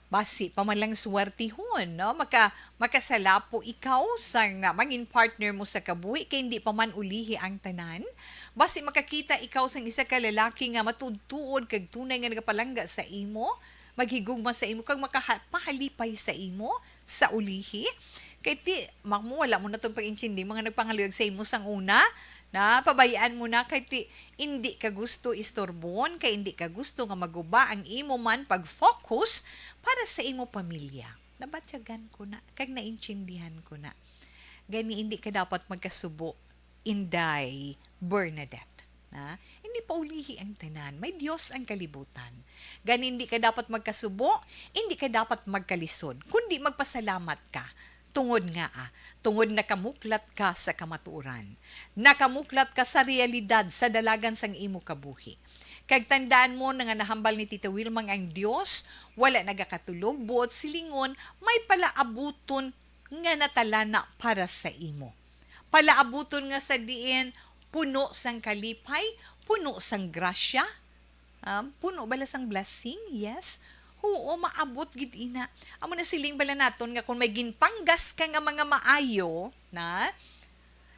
Basi pa man lang suwertihon, no? Maka-, makasalapo ikaw sang mangin partner mo sa kabuhi, kay hindi pa man ulihi ang tanan. Basi makakita ikaw sang isa ka lalaki nga matuod-tuod kag tunay nga nagapalangga sa imo, maghigugma sa imo, kag makaha-, pahalipay sa imo sa ulihi. Kay ti, mak-, mo, wala mo na tong pag-intindi, mga nagpangaluyag sa imo sang una, na pabayaan mo na, kay ti, indi ka gusto istorbon, kay indi ka gusto nga maguba ang imo man pag-focus para sa imo pamilya. Nabatyagan ko na, kag naintindihan ko na. Gani, indi ka dapat magkasubo, Inday Bernadette. Na? Hindi pa ulihi ang tanan. May Dios ang kalibutan. Gani, hindi ka dapat magkasubo, hindi ka dapat magkalisod, kundi magpasalamat ka. Tungod nga, ah, tungod nakamuklat ka sa kamatuoran. Nakamuklat ka sa realidad sa dalagan sang imo kabuhi. Kag tandaan mo na nga nahambal ni Tita Wilma nga ang Dios wala nagakatulog, buot silingon, may palaabuton nga natalana para sa imo. Palaabuton nga sa diin puno sang kalipay, puno sang grasya, ah, puno bala sang blessing, yes. Oo, maabot gid ina. Amo na siling bala naton nga kung may ginpanggas ka nga mga maayo, na,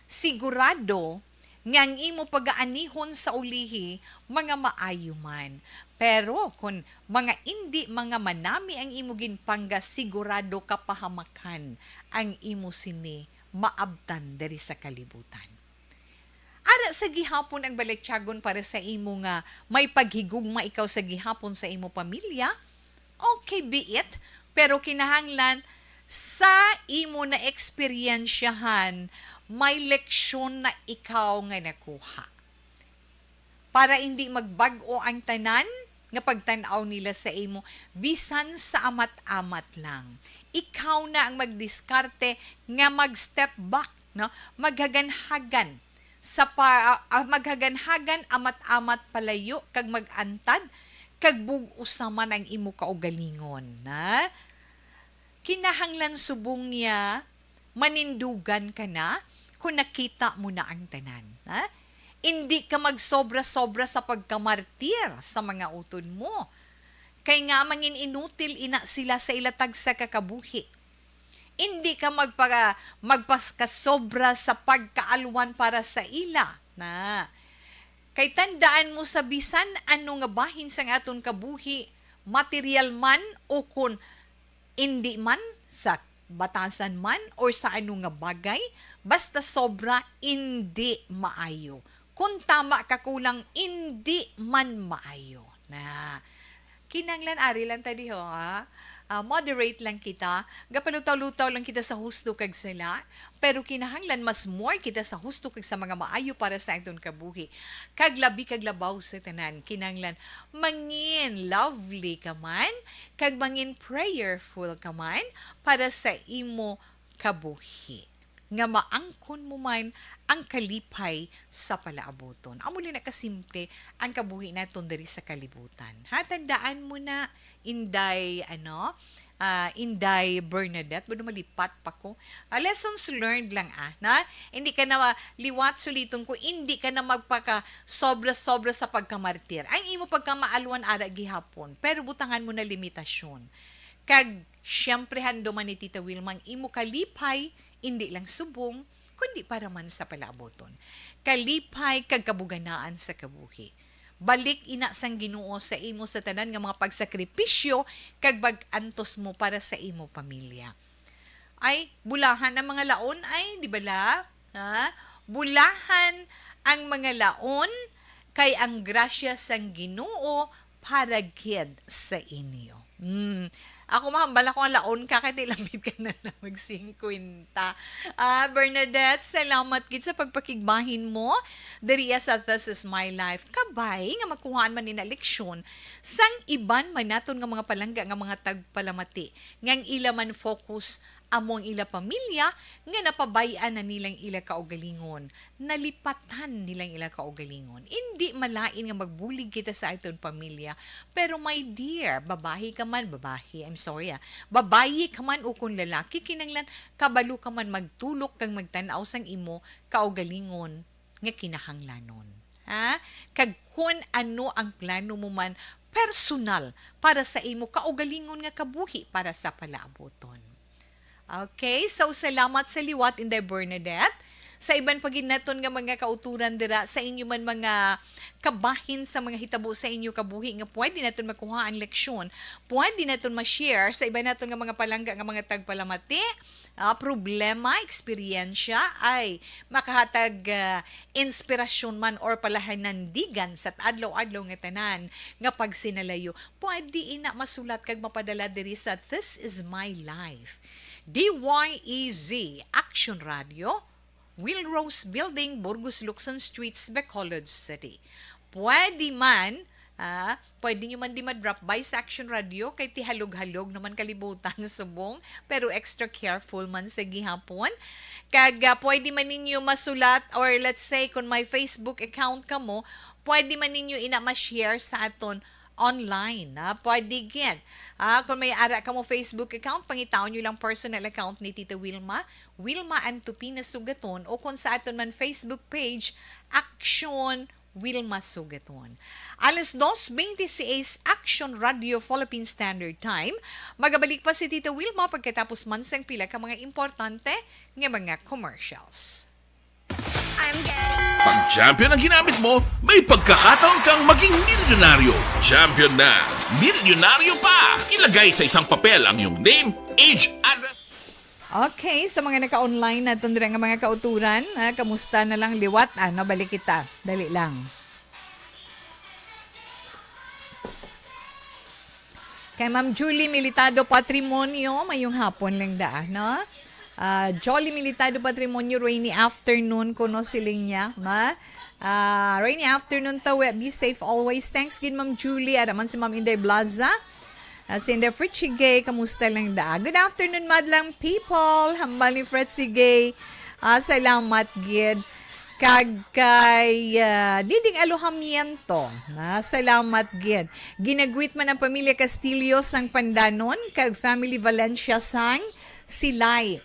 sigurado nga ang imo pagaanihon sa ulihi mga maayo man. Pero kon mga indi, mga manami ang imo ginpanggas, sigurado kapahamakan ang imo sini maabtan diri sa kalibutan. Ara sa gihapon ang balatyagon para sa imo nga may paghigugma ikaw sa gihapon sa imo pamilya, okay, be it, pero kinahanglan sa imo na eksperyensyahan, may leksyon na ikaw nga nakuha. Para hindi magbag-o ang tanan nga pagtan-aw nila sa imo, bisan sa amat-amat lang. Ikaw na ang magdiskarte nga mag-step back, no? Maghaganhagan sa pa-, ah, maghaganhagan, amat-amat palayo kag mag-antad kag bug-usa man ang imo kaugalingon, na? Kinahanglan subong niya manindugan ka na kon nakita mo na ang tanan, ha? Indi ka magsobra-sobra sa pagkamartir sa mga utod mo, kay nga mangin-inutil ina sila sa ila tagsa ka kabuhi. Indi ka magpa-, magpakasobra sa pagkaalwan para sa ila, na. Kay tandaan mo, sa bisan ano nga bahin sang aton kabuhi, material man o kon indi man, sa batasan man or sa ano nga bagay, basta sobra, indi maayo. Kung tama ka kulang, indi man maayo. Na, kinanglan ari lang ta diho, ha? Ah, moderate lang kita. Gapalutaw-lutaw lang kita sa husto kag sala, pero kinahanglan mas more kita sa husto kag sa mga maayo para sa aton kabuhi. Kag labi kag labaw sa tanan, kinanglan mangin lovely ka man, kag mangin prayerful ka man para sa imo kabuhi, nga maangkon mo man ang kalipay sa palaabuton. Amo lang na kasimple ang kabuhi naton diri sa kalibutan. Ha, tandaan mo na, Inday, ano, ah, Inday Bernadette, buno malipat pa ko. Ah, lessons learned lang, ah, na? Hindi ka na ma-, liwat suliton ko, hindi ka na magpaka sobra-sobra sa pagkamartir. Ang imo pagkamaalwan ara gihapon, pero butangan mo na limitasyon. Kag, siyempre, handuman ni Tita Wilma ang imo kalipay, hindi lang subong, kundi para man sa palaabuton. Kalipay kag kabuganaan sa kabuhi. Balik ina sang Ginoo sa imo sa tanan nga mga pagsakripisyo kag pag-antos mo para sa imo pamilya. Ay, bulahan ang mga laon, ay, di bala? Ha? Bulahan ang mga laon, kay ang grasya sang Ginoo para gid sa inyo. Hmm. Ako, mahambal ako nga laon ka, kay tilambit ka na lang mag singkwenta. Ah, Bernadette, salamat gid sa pagpakigbahin mo diri sa This Is My Life. Kabay nga makuhaan man nila leksyon sang iban man naton nga mga palangga nga mga tagpalamati, nga ang ila man focus amo ang ila pamilya, nga napabay-an na nilang ila kaugalingon, nalipatan nilang ila kaugalingon. Indi malain nga magbulig kita sa aton pamilya, pero my dear, babahi ka man, babahi, I'm sorry ah, babayi ka man o kung lalaki, kinanglan, kabalo ka man magtulok kag magtan-aw sang imo kaugalingon nga kinahanglanon. Ha? Kag kun ano ang plano mo man personal para sa imo kaugalingon nga kabuhi para sa palaabuton. Okay, so salamat sa liwat, Inday Bernadette. Sa iban pa gid naton nga mga kauturan dira, sa inyo man mga kabahin sa mga hitabo sa inyo kabuhi nga pwede naton makuha ang leksyon, pwede naton ma-share sa iban naton nga mga palangga nga mga tagpalamati, ah, problema, eksperyensya, ay makahatag, ah, inspirasyon man or palahinandigan sa adlaw-adlaw nga tanan nga pagsinalayo. Pwede ina masulat kag mapadala diri sa This Is My Life, D Y E Z, Action Radio, Will Rose Building, Burgos Luxon Streets, Bacolod City. Pwede man, ah, pwede nyo man di ma-drop by sa Action Radio kay tihalog-halog naman kalibutan subong, pero extra careful man sa gihapon. Kag, ah, pwede man ninyo masulat, or let's say kung may Facebook account kamo, pwede man ninyo ina ma-share sa aton online, ha? Pwede gid. Ah, kung may ara kamo Facebook account, pangitaon nyo lang personal account ni Tita Wilma, Wilma Antupina Sugaton, o kung sa aton man Facebook page, Action Wilma Sugaton. Alas dos twenty-six, Action Radio Philippine Standard Time. Magabalik pa si Tita Wilma pagkatapos man sang pila ka mga importante nga mga commercials. Pag champion ang ginamit mo, may pagkakataon kang maging milyonaryo. Champion na, milyonaryo pa! Ilagay sa isang papel ang iyong name, age, address. Okay, sa mga naka-online naton dira nga mga kauturan, ah, kamusta na lang liwat? Ano, balik kita. Dali lang. Kay Ma'am Julie Militado Patrimonio, mayong hapon lang da, no? Ah, Jolly Militado Patrimonio, rainy afternoon kuno siling niya, ma. Ah, rainy afternoon tawe. Be safe always. Thanks gid, Ma'am Julie. Ada man si Ma'am Inday Blaza. Ah, si Inday Fritchie Gay, kamusta lang da? Good afternoon, madlang people. Hambal ni Fritchie Gay. Ah, salamat gid. Kag kay, ah, Diding Alojamiento. Ah, salamat gid. Ginagwit man ang pamilya Castillo sang Pandanon kag family Valencia sang Silay.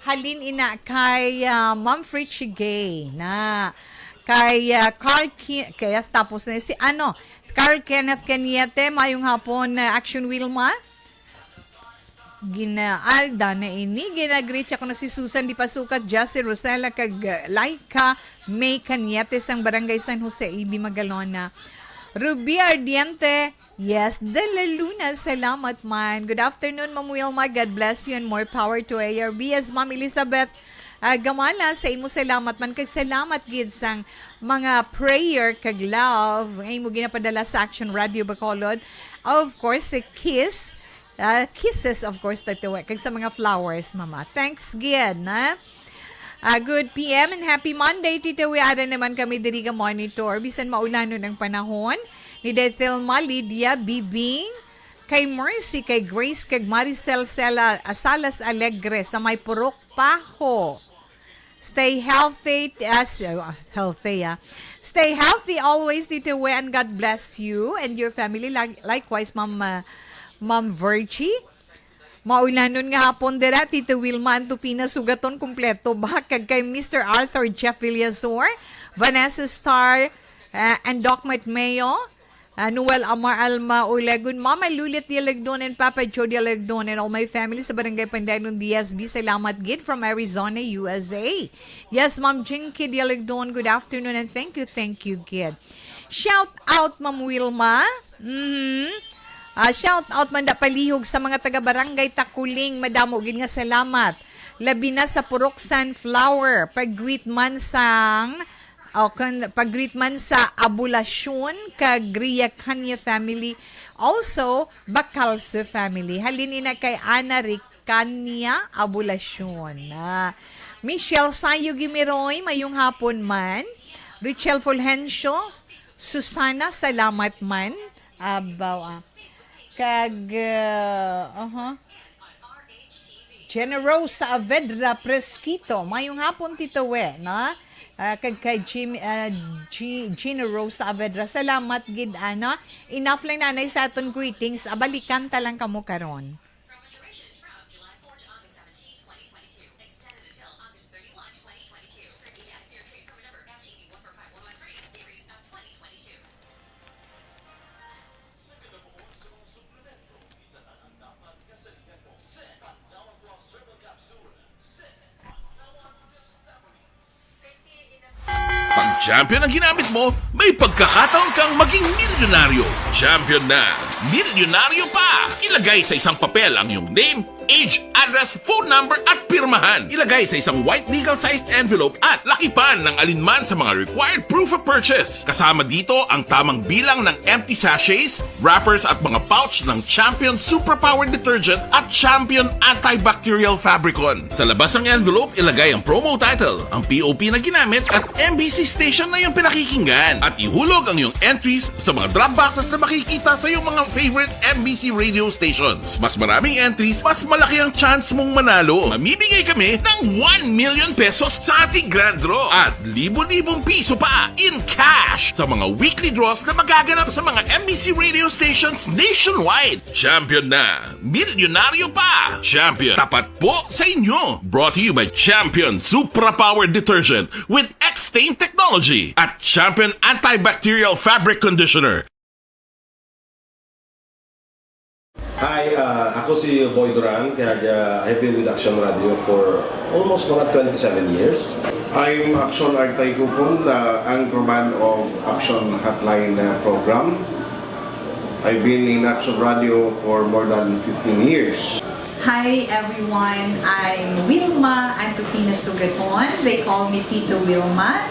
Halin ina kay, ah, Ma'am Fritchie Gay na kay, ah, Carl Ki-, kaya tapos na si ano, Carl Kenneth Cañete, mayong hapon, ah, Action Wilma. Gina-, Alda na ini. Ginagreet siya ko na si Susan Di Pasukat, Jessie Rosella, kag, uh, Laika May Cañete sang Barangay San Jose, A B Magalona. Ruby Ardiente, yes, De La Luna, salamat man. Good afternoon, Ma'am Wilma. God bless you and more power to A R B. Yes, Ma'am Elizabeth, ah, Gamala, sa imo salamat man. Kag salamat gid sang mga prayer kag love nga imo ginapadala sa Action Radio Bacolod. Of course, si Kiss, ah, kisses, of course, Tito Wet. Kag sa mga flowers, Mama. Thanks gid, na? Ah, good P M and happy Monday, Tito Wet. Ada naman kami diri ga monitor. Bisan maulanon ang panahon. Ni Day Thelma, Lydia, Bibing, kay Mercy, kay Grace, kag Maricel Sela, ah, Salas Alegre sa may Purok Paho. Stay healthy, as, uh, healthy, ah. Stay healthy always, Tito Wet, and God bless you and your family. Lag-, likewise, Ma'am, uh, Ma'am Virgie. Maulanon nga hapon dira, Tito Wilma Antupina Sugaton, kompleto ba? Kag kay Mister Arthur Jeff Villasor, Vanessa Star, uh, and Doc Mike Mayo, uh, Noel Amar Alma Ulegon, Mama Lulit Dialagdon, and Papa Joe Dialagdon, and all my family sa Barangay Pandanon, D S B. Salamat gid from Arizona, U S A. Yes, Ma'am Jinky Dialagdon, good afternoon, and thank you, thank you gid. Shout out, Ma'am Wilma. Mhm. Ah, shout out man da palihog sa mga taga Barangay Takuling. Madamo gid nga salamat. Labi na sa Purok Sunflower. Pag-greet man sang O, kun pag-greet man sa Abulasyon kag Riyacania family. Also, Bacalso family. Halin ina kay Ana Ricania Abulasyon. Ah, Michelle Sayo Gimiroy, mayong hapon man. Richel Fulgencio, Susana, salamat man. Abaw, ah. Kag, ah, aha. Generosa Saavedra Presquito. Mayong hapon, Tito We, no? Ah, kag kay Jim, ah, G-, Generosa Saavedra. Salamat gid, ano? Enough lang, nanay, sa aton greetings. Abalikan ta lang kamo karon. Pag champion ang ginamit mo, may pagkakataon kang maging milyonaryo. Champion na, milyonaryo pa! Ilagay sa isang papel ang iyong name, age, address, phone number, at pirmahan. Ilagay sa isang white legal-sized envelope at lakipan ng alinman sa mga required proof of purchase. Kasama dito ang tamang bilang ng empty sachets, wrappers at mga pouch ng Champion Superpower Detergent at Champion Antibacterial Fabricon. Sa labas ng envelope, ilagay ang promo title, ang P O P na ginamit at M B C station na iyong pinakikinggan. At ihulog ang iyong entries sa mga drop boxes na makikita sa iyong mga favorite M B C radio stations. Mas maraming entries, mas malaki ang chance mong manalo. Mamimigay kami ng one million pesos sa ating grand draw at libo-libong piso pa in cash sa mga weekly draws na magaganap sa mga M B C radio stations nationwide. Champion na! Milyonaryo pa! Champion, tapat po sa inyo! Brought to you by Champion Supra Power Detergent with X-Stain Technology at Champion Antibacterial Fabric Conditioner. Hi, uh, ako si Boy Duran, kag, uh, I've been with Action Radio for almost mga twenty-seven years. I'm Action Artay Kupon, the anchorman of Action Hotline, uh, program. I've been in Action Radio for more than fifteen years. Hi everyone, I'm Wilma Antofina Sugaton. They call me Tito Wilma.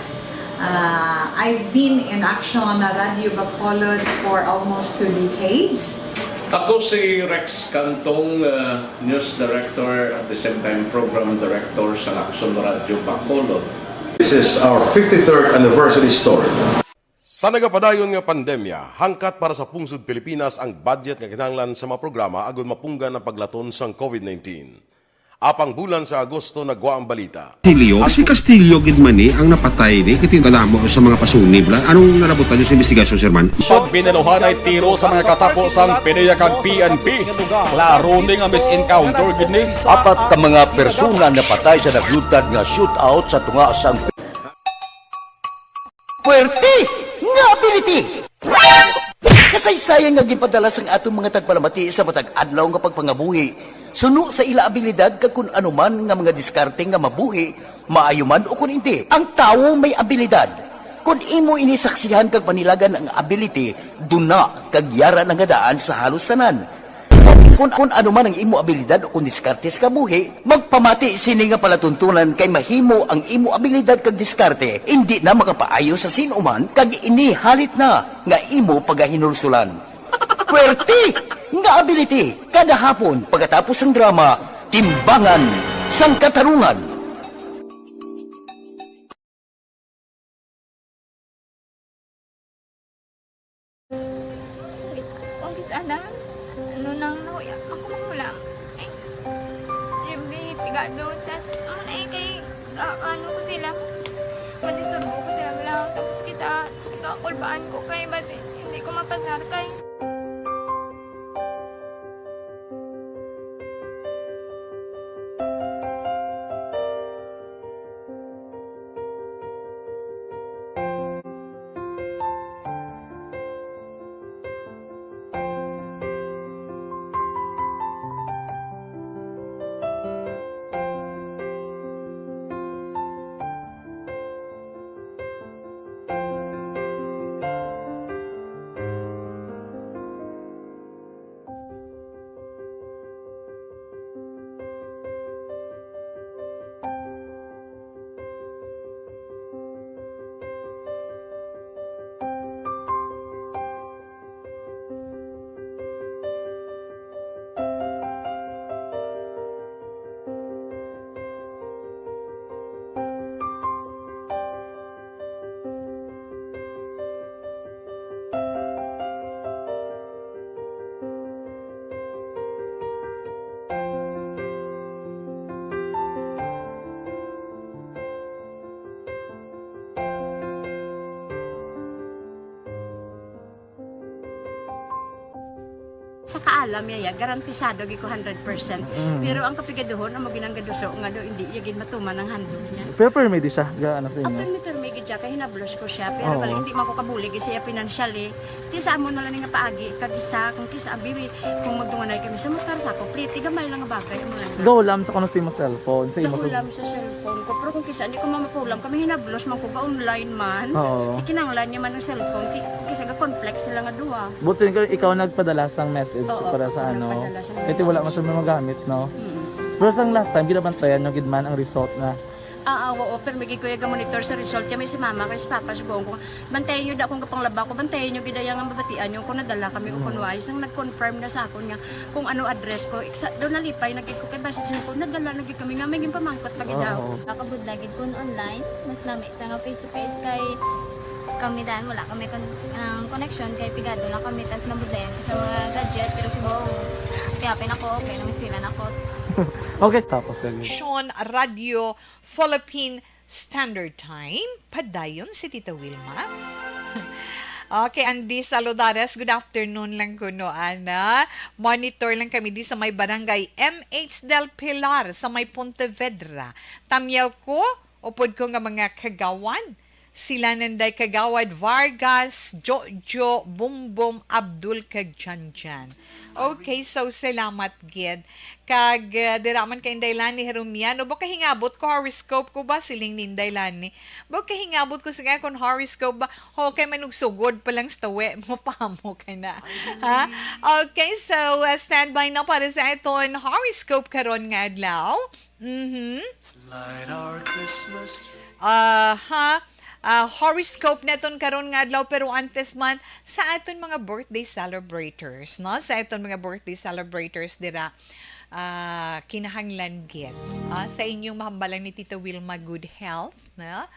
Uh, I've been in Action Radio Bacolod for almost two decades. Ako si Rex Cantong, uh, news director, at the same time program director sa Action Radio Bacolod. This is our fifty-third anniversary story. Sa nagapadayon nga pandemya, hangkat para sa pungsod Pilipinas ang budget nga kinahanglan sa mga programa agud mapunggan ang paglaton sang COVID nineteen. Apang bulan sa Agosto nagwa ang balita. Castillo, si Castillo gid man ni ang napatay ni, kay tingala mo sa mga pasunib la. Anong nalabutan niyo sa investigasyon, Sir Man? Pag binaluhanay tiro sa mga katapo sang PDEA kag P N P, klaro ni nga mis-encounter gid ni. Apat ka mga persona napatay sa naglutad nga shootout sa tunga sang Puwerte nga ability! Kasaysayan nga ginpadala sang aton mga tagpalamati sa matag adlaw nga pagpangabuhi, suno sa ila abilidad kag kun ano man nga mga diskarte nga mabuhi, maayo man o kun indi. Ang tawo may abilidad. Kun imo ini saksihan kag panilagan ang ability, duna kag yara na nga daan sa halos tanan. Kun, kun ano man ang imo abilidad o kun diskarte sa kabuhi, magpamati sini nga palatuntunan kay mahimo ang imo abilidad kag diskarte indi na makapaayo sa sin-o man kag ini halit na nga imo pagahinulsulan. Puwerte nga ability kada hapon pagkatapos sang drama, Timbangan sang Katarungan. Kung bis-, ana, ano nang nahuya, ako makulang. Ay, Jimmy, pigado, tas, ano na eh, kay, ah, ano ko sila, madisurbo ko sila lang, tapos kita, kakulbaan ko kay, basi, hindi ko mapasar kay. Kaalam niya, ya, garantisado gid ko hundred percent. Mm. Pero ang kapigaduhon, amo ginang gaduso nga do, hindi iya gid matuman ang handog niya. Pero permi di siya, ga ano sa inyo? Apil mi permi gid siya, kay hinablos ko siya, pero Oo. balik hindi man ko kabulig siya financially. Ti sa amo na lang nga paagi, kag isa, kung kisa, abi, kung magdunganay kami sa motor, sa ako, pliti, gamay lang nga bagay, amo lang. Gahulam sa kuno sa imo cellphone, sa imo Gahulam sa cellphone ko, pero kung kisa, hindi ko mamapulam, kami hinablos man ko, ga-online man. Oo. Ikinanglan niya man ang cellphone, ti, kung kisa, ga-conflict sila nga duha. But so, ikaw, ikaw nagpadala sang message Oo, para sa ano? nagpadala sang Kaya wala man message. Siya magamit, no? Mm. Pero sang last time, ginabantayan nyo gid man ang result na. Ah, ah, oo, pero may gid ko iya ga-monitor sa result niya, may si mama, kay si papa, subuhon ko, bantayan nyo da kung kapanglaba ko, bantayan nyo gid iya nga mabatian nyo kung nadala kami o Mm. kung wala. Isang nag-confirm na sa akon nga kung ano address ko, iksa, do nalipay na gid ko, kay basi siya ko, nadala na gid kami nga, may ginpamangkot pa gid daw. Oo. Nakabudlay gid kun online, mas lami sa nga face to face kay kami dan wala kami kon ang connection kay pigado lang kami tas nabudlayan ko sa mga gadget pero subong kaya pa nako kay namiskwela na ko. Okay, tapos lagi. Station Radio Philippine Standard Time. Padayon si Tita Wilma. Okay, Andy Saludares, good afternoon lang kuno, ana. Monitor lang kami di sa may barangay M H Del Pilar, sa may Pontevedra. Tamyaw ko, upod ko nga mga kagawad. Sila nanday kagawad Vargas, Jojo, Bumbom, Abdul, kag Janjan. Okay, so salamat gid. Kag uh, dira man kay Inday Lani Herumiano, ba kahingabot ko horoscope ko ba? Siling ni Inday Lani. Ba kahingabot ko sa akon horoscope ba? Okay, manugsugod pa lang sa tawi mo pa mo ka na. Ha? Okay, so uh, standby na para sa aton horoscope karon nga adlaw. Mhm. Light our Christmas tree. Aha. Ah, horoscope naton karon nga adlaw, pero antes man sa aton mga birthday celebrators, no? Sa aton mga birthday celebrators dira, ah, kinahanglan gid, ah, sa inyong mahambalan ni Tita Wilma, good health, no?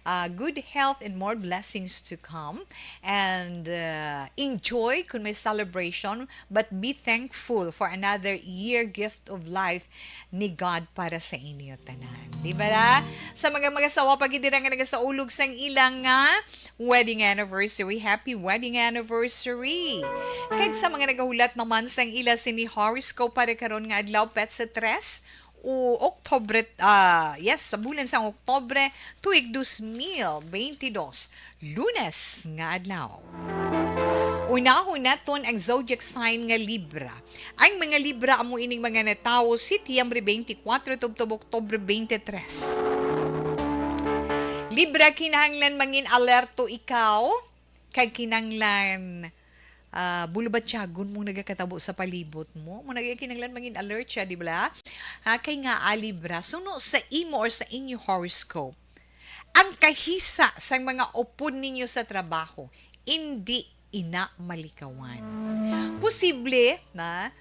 Ah, good health and more blessings to come, and ah, enjoy kung may celebration, but be thankful for another year gift of life ni God para sa inyo tanan. Di ba? Sa mga mag-asawa pa gid dira nga nagasaulog sang ilang nga wedding anniversary, happy wedding anniversary. Kag sa mga nagahulat naman sang ila sini horoscope para karon nga adlaw, petsa tres, o Oktobre, ah, yes, sa bulan sang Oktobre, tuig dos mil bente dos, Lunes nga adlaw. Unahon naton ang zodiac sign nga Libra. Ang mga Libra amo ining mga natawo Setyembre twenty-four tubtob Oktobre twenty-three. Libra, kinahanglan mangin alerto ikaw kag kinahanglan ah, bulubatyagon mong nagakatabo sa palibot mo. Mo nagay kinahanglan mangin alert siya, di ba? Ha, kay nga, ah, Libra, suno sa imo or sa inyo horoscope, ang kahisa sang mga upod ninyo sa trabaho, indi ina malikawan. Posible na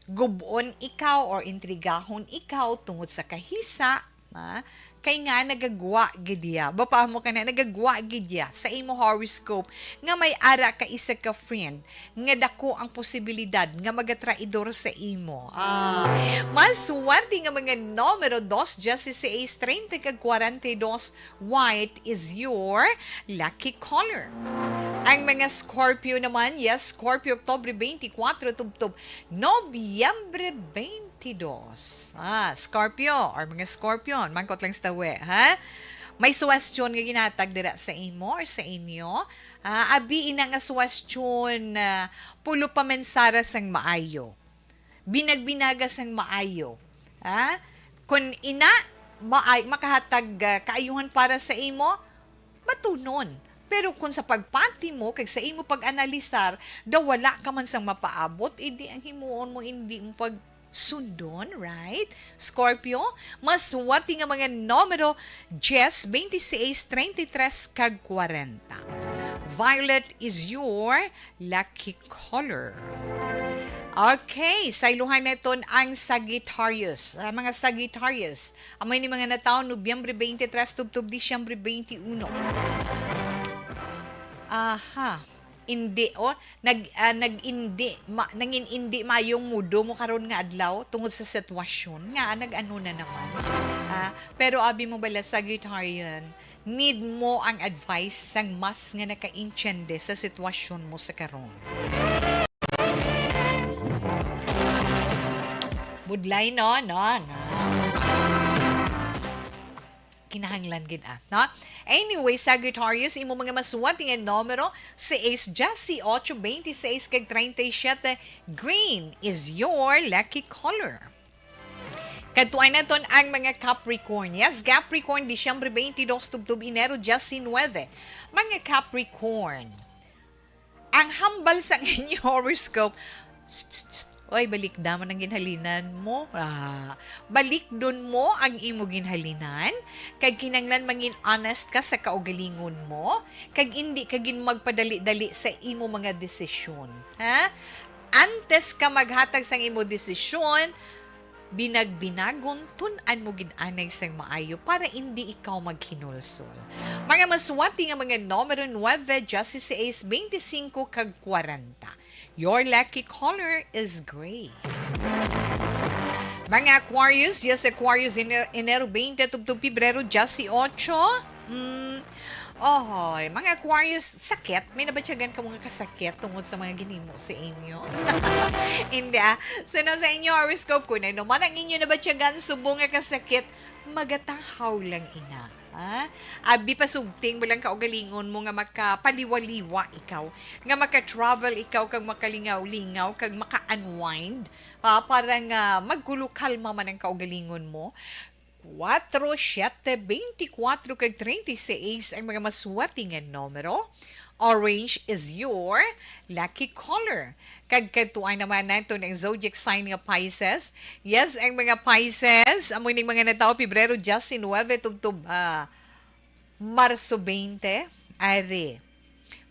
gubon ikaw or intrigahon ikaw tungod sa kahisa, ha? Kay nga nagagwa gid iya. Bapa mo ka na, nagagwa gid iya sa imo horoscope nga may ara ka isa ka friend nga dako ang posibilidad nga magatraidor sa imo. Ah, mas swerte nga mga numero dos, dieciséis, treinta kag kwarenta y dos. White is your lucky color. Ang mga Scorpio naman, yes, Scorpio, Oktobre twenty-four tubtob Nobyembre twenty-two. Ah, Scorpio or mga Scorpion, mangkot lang sa tawi, ha? May suwestyon nga ginatag dira sa imo or sa inyo. Ah, abi ina nga suwestyon, ah, pulo pa mensara sang maayo. Binagbinaga sang maayo. Ha? Kun ina, maay, makahatag ah, kaayuhan para sa imo, batunon. Pero kung sa pagpati mo kag sa imo pag-analisar, daw wala ka man sang mapaabot, indi ang himuon mo, indi mo pag sundon, right? Scorpio, mas swerte nga mga numero, dies, twenty-six, treinta y tres, kag kwarenta. Violet is your lucky color. Okay, sayluhan naton ang Sagittarius. Ah, mga Sagittarius, amo ni mga natawo Nobyembre twenty-three tubtob Disyembre twenty-one. Aha. Indi, oh, nag ah, nag-indi, ma, nangin-indi mayong mudo mo karon nga adlaw tungod sa sitwasyon nga nag-ano na naman. Ah, pero abi mo bala, Sagittarian, need mo ang advice sang mas nga nakaintiende sa sitwasyon mo sa karon. Budlay, no? No, no. Kinahanglan gid, ah, no? Anyway, Sagittarius, imo mga masuwat nga numero, sais, diyes ocho, bente seis, kag treinta y siete. Green is your lucky color. Kadtuan naton ang mga Capricorn. Yes, Capricorn, Disyembre twenty-two, tubtob Enero diecinueve. Mga Capricorn, ang hambal sa inyo horoscope, tst, tst, tst, oy, balikda man ang ginhalinan mo. Ah, balikdon mo ang imo ginhalinan, kag kinanglan mangin honest ka sa kaugalingon mo, kag indi ka gin magpadali-dali sa imo mga desisyon. Ha? Antes ka maghatag sang imo desisyon, binagbinagon, tun-an mo gid anay sang maayo para indi ikaw maghinulsol. Mga maswerte nga mga numero, nuebe, dieciséis, bente singko, kag kwarenta. Your lucky color is gray. Mga Aquarius, yes, Aquarius, Ene-, Enero bente, tubtob Pebrero dieciocho. Mm, ohoy, mga Aquarius, sakit? May nabatyagan ka mga kasakit tungod sa mga ginimo sa inyo? Hindi, ah. So, na sa inyo horoscope, kung ano man ang inyo nabatyagan, subong nga kasakit, magatahaw lang ina. Ah, abi pa sugting mo lang kaugalingon mo nga makapaliwa-liwa ikaw, nga maka-travel ikaw, kag makalingaw-lingaw, kag maka-unwind, ah, para nga magkulo-kalma man ang kaugalingon mo. Kuwatro, siyete, bente kuwatro, kag treinta y seis ang mga maswerte nga numero. Orange is your lucky color. Kag kadtuan naman naton ang zodiac sign nga Pisces. Yes, ang mga Pisces, amo ning mga natawo Pebrero diecinuebe tubtob, ah, Marso bente. Ari.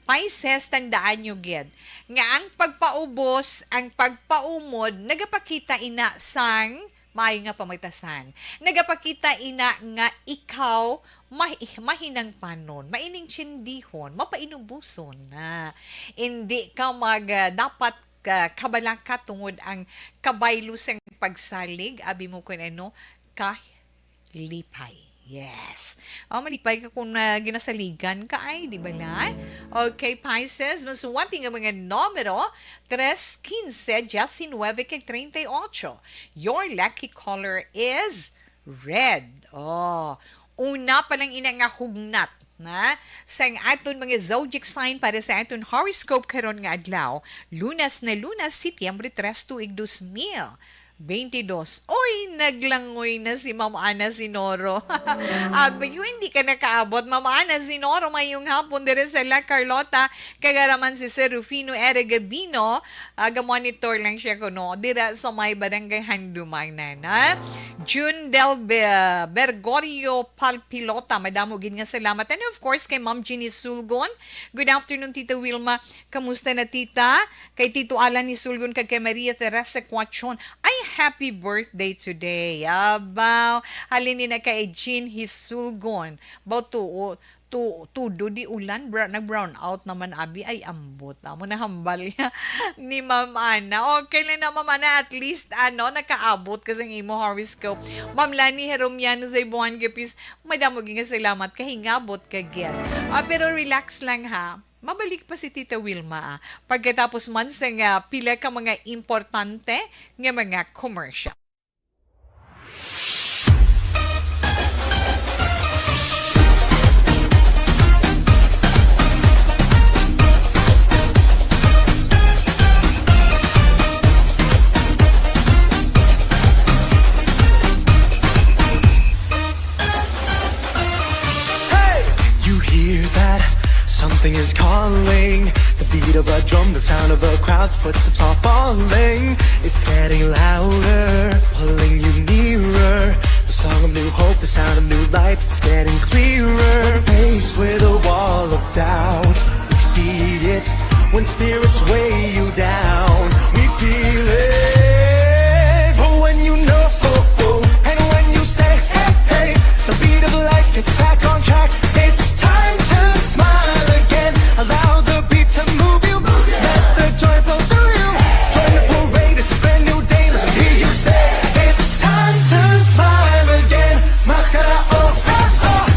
Pisces, tandaan nyo gid nga ang pagpaubos, ang pagpaumod, nagapakita ina sang maayo nga pamatasan. Nagapakita ina nga ikaw mah-, mahinangpanon, maintindihan, mapainuboson na. Hindi ka mag, ah, dapat ka, kabalaka tungod ang kabaylo sang pagsalig, abi mo kun ano, kalipay. Yes. Oh, malipay ka kung, ah, ginasaligan ka, ay, di ba na? Okay, Pisces, maswerte nga mga numero, tres, quince, diecinuebe, kag treinta y ocho. Your lucky color is red. Oh, una pa lang ina nga hugnat na sang aton mga zodiac sign para sa aton horoscope karon nga adlaw, Lunas na Lunas, Setyembre tres, tuig dos mil bente dos. Oy, naglangoy na si Ma'am Ana Sinoro. Abi, hindi ka nakaabot, Ma'am Ana Sinoro. Mayong hapon diri sa La Carlota, kag ara man si Sir Rufino Ere Gabino, ah, ga-monitor lang siya kuno dira sa may Barangay Handumanan, ha? June Del Be-, Bergorio Palpilota, madamo gid nga salamat. And of course, kay Ma'am Jeannie Sulgon. Good afternoon, Tita Wilma. Kamusta na, Tita? Kay Tito Alan ni Sulgon kag kay Maria Teresa Cuachon. Ay, happy birthday today. Abaw, halin ni na kay Jean Hisulgon. Baw tuo, tu-, tudo di ulan, bra-, nag-brown out naman, abi, ay ambot. Amo na hambal niya ni Ma'am Ana. Okay lang na, Ma'am Ana, at least, ano, nakaabot ka sa imo horoscope. Ma'am Lani Heromiano sa Ibuan Gapis, madamo gid nga salamat, kahingabot ka gid. Ah, pero relax lang, ha. Mabalik pa si Tita Wilma, ah, pagkatapos man sa nga pila ka mga importante nga mga commercial. Hey! You hear that? Something is calling. The beat of a drum, the sound of a crowd, footsteps are falling. It's getting louder, pulling you nearer. The song of new hope, the sound of new life, it's getting clearer. When faced with a wall of doubt, we see it. When spirits weigh you down, we feel it. But when you know, oh, oh, and when you say, hey, hey, the beat of life gets back on track. It's time to smile again. Allow the beat to move you. Let the joy flow through you. Join the parade, it's a brand new day. Let me hear you say, it's time to smile again. Maskara, oh, oh, oh.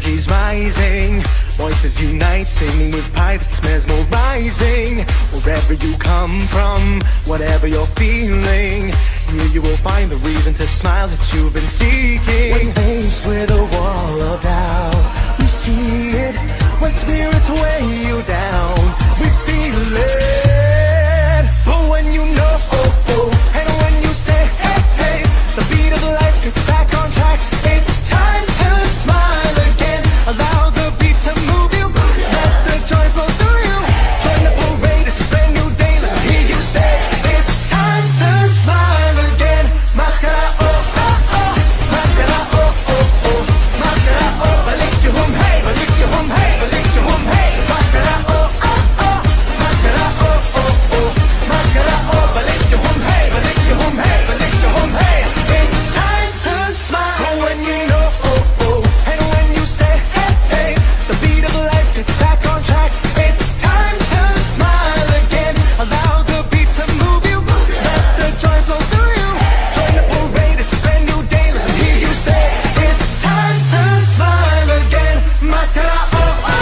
He's rising, voices unite, singing with pride that's mesmerizing. Wherever you come from, whatever you're feeling, here you will find the reason to smile that you've been seeking. When faced with a wall of doubt, we see it. When spirits weigh you down, we feel it. But when you know, oh, oh, and when you say, hey, hey, the beat of life gets back on track. It's time to smile again. Allow the beat to move you. Let the joy flow through you. Join the parade, it's a brand new day. Let me hear you say, it's time to smile again. Maskara, oh, oh, oh. Maskara, oh, oh, oh. Maskara, oh, balik yung hum, hey, balik yung hum, hey, balik yung hum, hey. Maskara, oh, oh, oh. Maskara, oh, oh, oh. Maskara, oh, balik yung hum, hey, balik yung hum, hey, balik yung hum, hey. It's time to smile. But when you know, oh, oh, and when you say, hey, hey, the beat of life gets back on track. It's time to smile again. Allow the beat to move you. Let the joy flow through you. Join the parade, it's a brand new day. Let me hear you say, it's time to smile again. Maskara, oh, oh,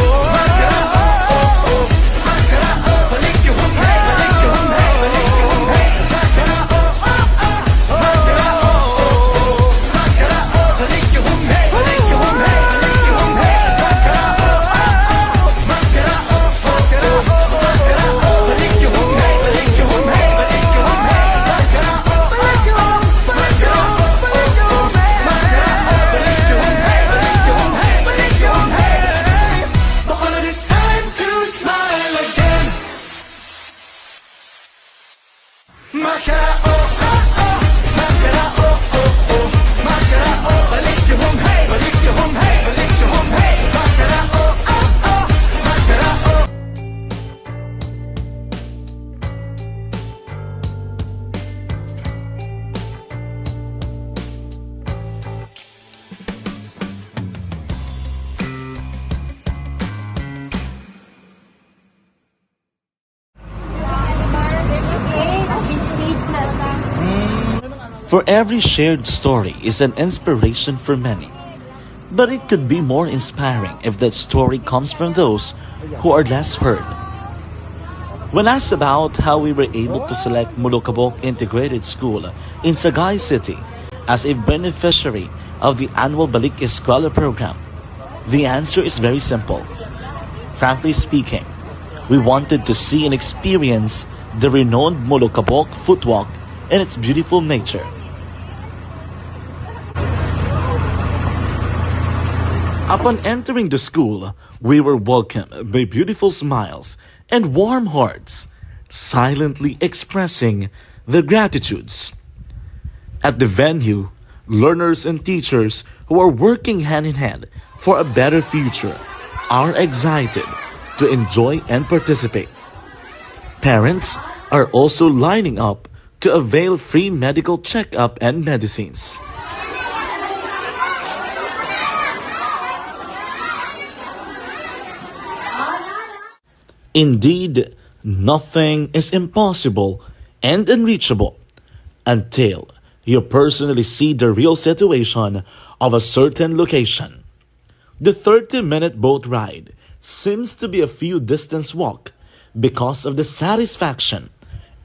oh. Maskara, oh, oh, oh. Maskara, oh, balik yung hum, hey, balik yung hum, hey, balik yung hum, hey. Maskara, oh, oh, oh. Maskara, oh, oh, oh. Maskara, oh, balik yung hum, hey, balik yung hum, hey, balik yung hum, hey. Maskara, oh, oh, oh. Maskara, oh, oh, oh. Maskara, oh, balik yung hum, hey, balik yung hum, hey, balik yung hum, hey. Maskara, oh, oh, oh. Maskara, oh, oh, oh. Maskara, oh, balik yung hum, hey, balik yung hum, hey, balik yung hum, hey. It's time to smile again. Maskara, oh, oh, oh. Maskara, oh, oh, oh. Maskara, oh, balik yung hum, hey, balik yung hum, hey, balik yung hum, hey. Maskara, oh, oh, oh. Maskara, oh. For every shared story is an inspiration for many. But it could be more inspiring if that story comes from those who are less heard. When asked about how we were able to select Molokabok Integrated School in Sagay City as a beneficiary of the annual Balik Eskwela program, the answer is very simple. Frankly speaking, we wanted to see and experience the renowned Molokabok footwalk and its beautiful nature. Upon entering the school, we were welcomed by beautiful smiles and warm hearts, silently expressing their gratitudes. At the venue, learners and teachers who are working hand in hand for a better future are excited to enjoy and participate. Parents are also lining up to avail free medical checkup and medicines. Indeed, nothing is impossible and unreachable until you personally see the real situation of a certain location. The thirty-minute boat ride seems to be a few distance walk because of the satisfaction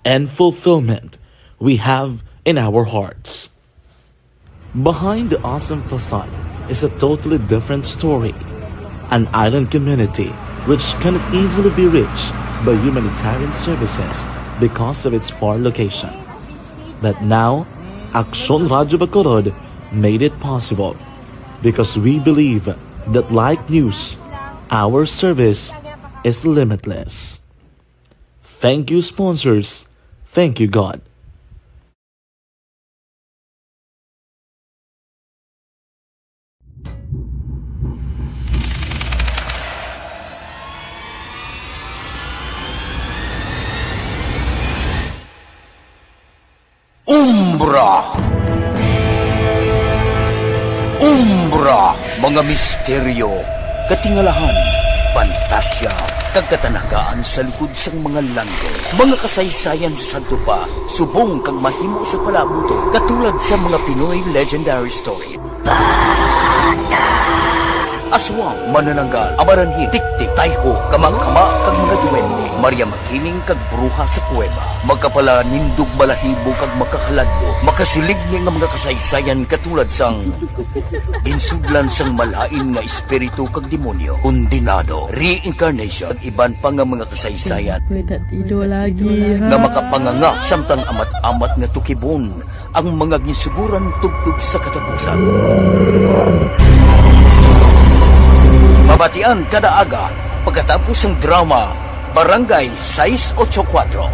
and fulfillment we have in our hearts. Behind the awesome facade is a totally different story, an island community which cannot easily be reached by humanitarian services because of its far location. But now, Aksyon Radyo Bacolod made it possible because we believe that, like news, our service is limitless. Thank you, sponsors. Thank you, God. Umbra. Umbra, mga misteryo, katingalahan, pantasya, kag katanagaan sa likod sang mga langit. Mga kasaysayan sa sadto pa, subong kag mahimo sa palaabuton, katulad sa mga Pinoy legendary story. Bata. Aswang, manananggal, amaranhil, tiktik, tayho, kama-kama, kag mga duwende. Maria Makiling kag bruha sa kuweba. Makapalanindog balahibo kag makahaladlo, makasiligni nga mga kasaysayan katulad sang ginsudlan sang malain nga espiritu kag demonyo, kondenado, reincarnation, kag iban pa nga mga kasaysayan May tatido lagi, ha? Nga makapanganga samtang amat-amat nga tukibon ang mga ginsuguran tubtob sa katapusan. Mabatian kada aga pagkatapos sang drama, Barangay sais ocho kuwatro.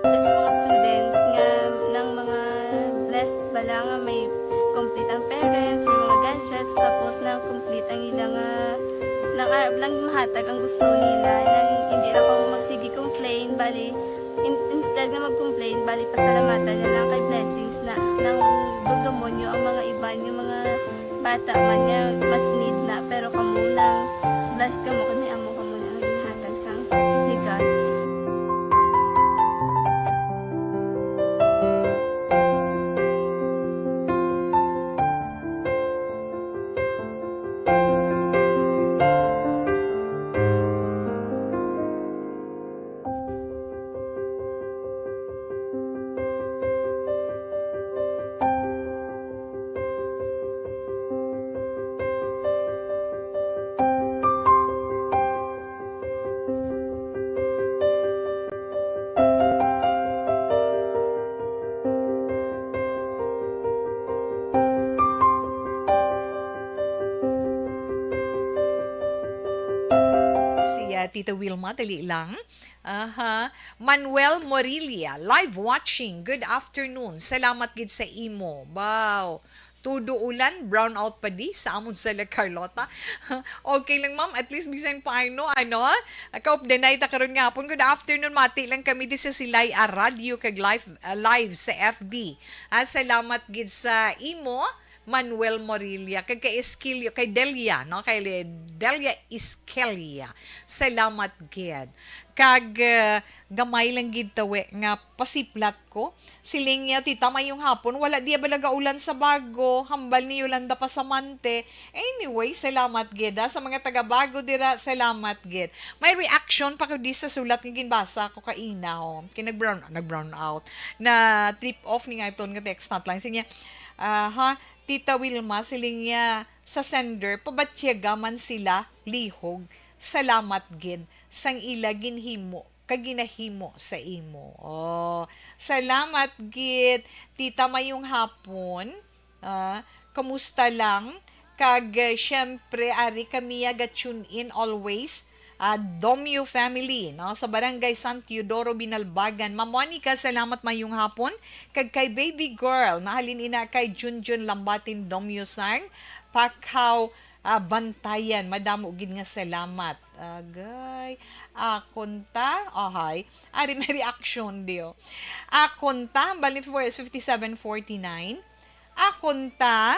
Sa mga students nga, ng mga blessed bala nga may complete ang parents, may mga gadgets, tapos na complete ang ila nga, nang arab lang mahatag ang gusto nila, nang hindi na kamo magsige complain, bali, in-, instead nga mag-complain, bali, pasalamatan na lang kay blessings na, nang dugdumon nyo ang mga iban, yung mga bata man nga mas need na, pero kamo lang, blessed kamo kay may amo kamo na nga ginhatag sang ni God. Si, ah, Tita Wilma, dali lang. Aha. Manuel Morilia, live watching. Good afternoon. Salamat gid sa imo. Wow. Todo ulan, brown out pa di sa amon sa La Carlota. Okay lang, ma'am. At least bisan pa ano, ano? Kaupdanay ta karon nga hapon. Good afternoon, mati lang kami di sa Silay a Radio kag live, ah, live sa F B. Ah, salamat gid sa imo, Manuel Morilia, kag kay Esquilio, kay Delia, no? Kay Le-, Delia Isquelia. Salamat gid. Kag, ah, gamay lang gid tawi nga pasiplat ko. Siling niya, "Tita, mayong hapon. Wala diya bala gaulan sa Bago? Hambal ni Yolanda Pasamante." Anyway, salamat gid, ah, sa mga taga Bago dira. Salamat gid. May reaction pa ko di sa sulat nga ginbasa ko kaina, oh. Kay nag-brown, nag-brown out. Na trip off ni nga iton nga text hotline. Siling niya, ah, ha, Tita Wilma, siling niya, sa sender, pabatyaga man sila, lihog. Salamat gid sang ila ginhimo kag ginahimo sa imo. Oh, salamat gid, Tita. Mayong hapon. Ah, kamusta lang? Kag, eh, syempre, ari kami nga ga-tune in always. Ah, Domio family, no? Sa Barangay San Teodoro, Binalbagan. Ma'am Monica, salamat, mayong hapon. Kag kay baby girl, nahalin ina kay Junjun Lambatin Domio sang Pakaw, ah, Bantayan. Madamo gid nga salamat. Agay. Akon ta? Ahay. Ari may reaction diyo. Akon ta, bali four is fifty-seven forty-nine. Akon ta,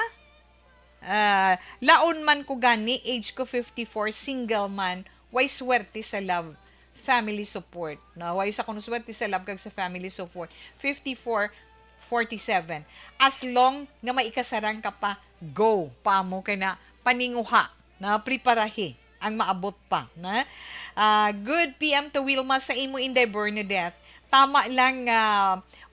ah, laon man ko gani, age ko fifty-four, single man, way swerte sa love, family support. No? Way sa kuno swerte sa love kag sa family support. Fifty-four, forty-seven. As long nga may ikasarang ka pa, go. Paamo kay na paninguha. Na preparahi ang maabot pa, na? Ah, good P M to Wilma sa imo, Inday Bernadette. Tama lang nga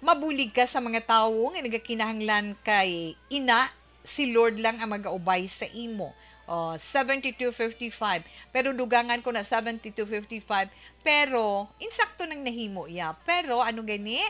mabulig ka sa mga tawo nga nagakinahanglan kay ina, si Lord lang ang magaubay sa imo. Oh, seventy-two fifty-five. Pero dugangan ko na seventy-two fifty-five. Pero, insakto nang nahimo, ya. Pero, ano gani?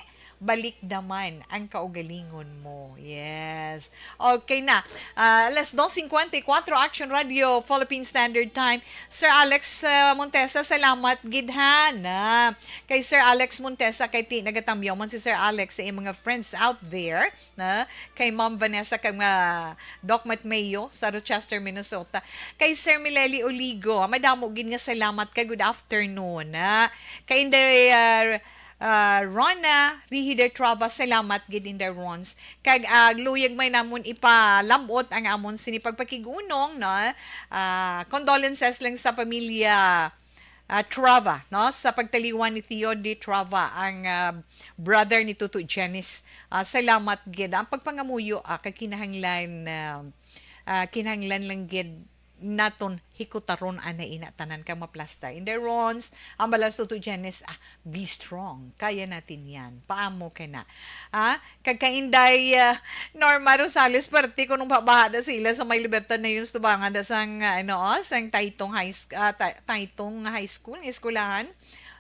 Balikda man ang kaugalingon mo. Yes. Okay na. Ah, alas dos cincuenta y cuatro, Action Radio, Philippine Standard Time. Sir Alex, ah, Montesa, salamat gid ha, na. Kay Sir Alex Montesa, kay ti, nagatambyaw man si Sir Alex sa iyang mga friends out there, na. Kay Ma'am Vanessa, kag mga Doc Matmeo sa Rochester, Minnesota. Kay Sir Mileli Oligo, madamo gid nga salamat, kay good afternoon, na. Kay Inday, ah, Ah, Rona Rihider Trava, salamat gid, Inday Rons. Kag, ah, luyag may namon ipalabot ang amon sini pagpakig-unong, no? Ah, condolences lang sa pamilya, ah, Trava, no? Sa pagtaliwan ni Theo de Trava, ang, ah, brother ni Tuto Janice. Ah, salamat gid. Ang pagpangamuyo, ah, kay kinahanglan, ah, ah, kinahanglan lang gid naton hikutaron ana ina tanan kag maplasta. In the runs, ang balas Tuto Janice, ah, be strong. Kaya natin yan. Paamo ka na. Ah, kag kay Inday, ah, Norma Rosales, parte ko nung pabaha da sila sa may Libertad na yun, tubangan da sang, ah, ano, oh, sang Taytong High Sch-, ah, Ta-, Taytong High School, nga eskwelahan.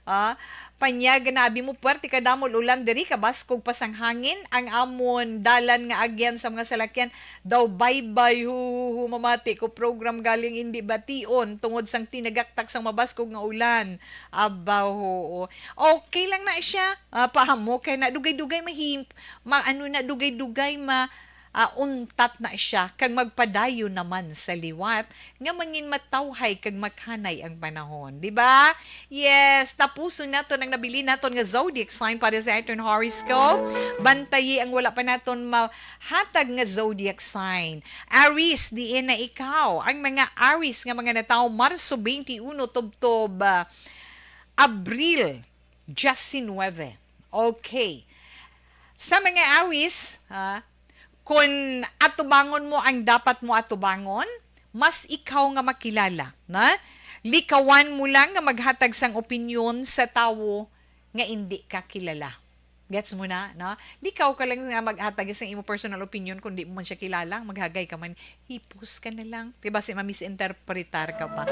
Ah, panyag na abi mo, puwerte ka damol ulan diri, kabaskog pa sang hangin, ang amon dalan nga agyan sa mga salakyan daw baybay, hu, hu, hu, mamati ko program galing indi bation tungod sang tinagaktak sang mabaskog nga ulan. Abaw, oo. Okay lang na siya. Ah, paamo kay na dugay-dugay mahim-, ma-, ano na, dugay-dugay ma-, ah, untat na siya, kag magpadayon naman sa liwat nga mangin matawhay kag makhanay ang panahon, di ba? Yes, tapuson naton ang nabilin naton nga zodiac sign para sa aton horoscope. Bantayi ang wala pa naton mahatag nga zodiac sign. Aries, diin na ikaw? Ang mga Aries nga mga natawo Marso twenty-one tubtob, ah, Abril diecinuebe. Okay. Sa mga Aries, ha, kun atubangon mo ang dapat mo atubangon, mas ikaw nga makilala, na? Likawan mo lang nga maghatag sang opinyon sa tawo nga indi ka kilala. Gets mo na, no? Likaw ka lang nga maghatag sa imo personal opinion, kung di mo man siya kilala, maghagay ka man, hipos ka na lang. Diba, si ma-misinterpretar ka pa.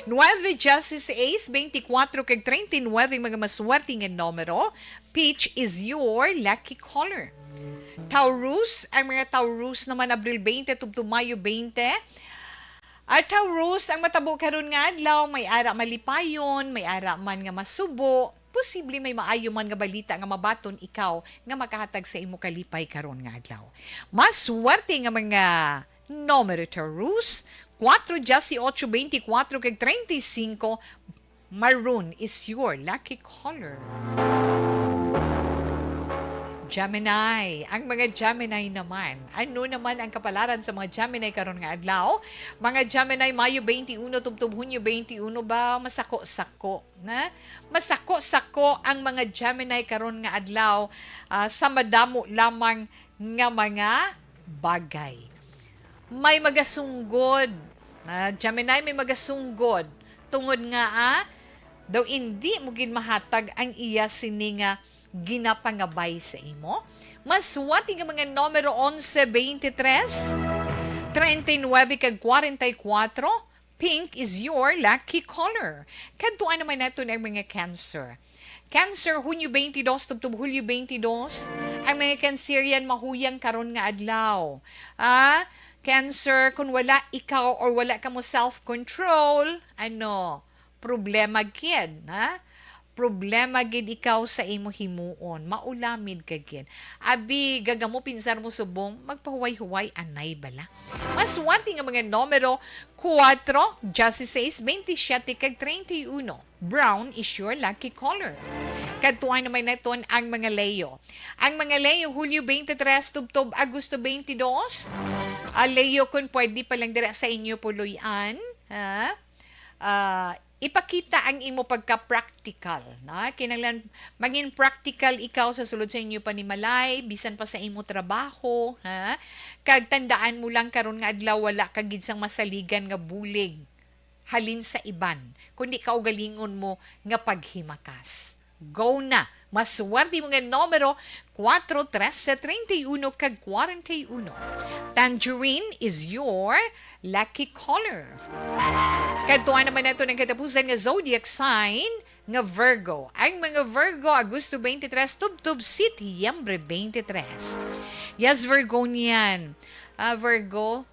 Nueve, dieciséis, twenty-cuatro, kag treinta y nueve ang mga maswerte nga numero. Peach is your lucky color. Taurus, ang mga Taurus naman, Abril twenty tubtob Mayo twenty. At Taurus, ang matabo karon nga adlaw, may ara malipayon, may ara man nga masubo, posible may maayo man nga balita nga mabaton ikaw nga makahatag sa imo kalipay karon nga adlaw. Maswerte nga mga numero, Taurus, kuwatro, diyesyocho, beintikwatro, kag treinta y cinco. Maroon is your lucky color. Gemini. Ang mga Gemini naman. Ano naman ang kapalaran sa mga Gemini karon nga adlaw? Mga Gemini, Mayo twenty-one tubtob Hunyo twenty-one ba? Masako-sako, na? Masako-sako ang mga Gemini karon nga adlaw, ah, sa madamo lamang nga mga bagay. May magasunggod. Ah, Gemini, may magasunggod. Tungod nga, ah, daw indi mo gid mahatag ang iya sini nga ginapangabay sa imo. Maswerte nga mga numero, onse, beintitrés, treinta y nueve, kag kwarenta y kuwatro. Pink is your lucky color. Kadtuan naman naton ang mga Cancer. Cancer, Hunyo twenty-dos tubtob Hulyo twenty-dos. Ang mga Cancerian mahuyang karon nga adlaw. Ah, Cancer, kung wala ikaw or wala ka mo self-control, ano, problema gid, ha? Problema gid ikaw sa imo himuon. Maulamid ka gid. Abi, gagamo pinsar mo subong, magpahuway-huway, anay bala. Maswerte nga mga numero, kuwatro, diyesisais, bentisiete, kag treinta y uno. Brown is your lucky color. Kadtuan naman naton ang mga Leo. Ang mga Leo, Hulyo twenty-three tubtob Agosto twenty-two. Ah, Leo, kung pwede pa lang dira sa inyo puloy-an, ha? Ah, ipakita ang imo pagka-practical, na? Kinahanglan mangin practical ikaw sa sulod sa inyo panimalay, bisan pa sa imo trabaho, ha? Kag tandaan mo lang, karon nga adlaw wala ka gid sang masaligan nga bulig halin sa iban, kundi kaugalingon mo nga paghimakas. Go na! Maswerte mo nga numero, kuwatro, trese, treinta y uno, kag kwarenta y uno. Tangerine is your lucky color. Kadtuan naman nato ang katapusan nga zodiac sign nga Virgo. Ang mga Virgo, Agosto twenty-three tubtob Setyembre twenty-three. Yes, Virgonian. Ah, Virgo,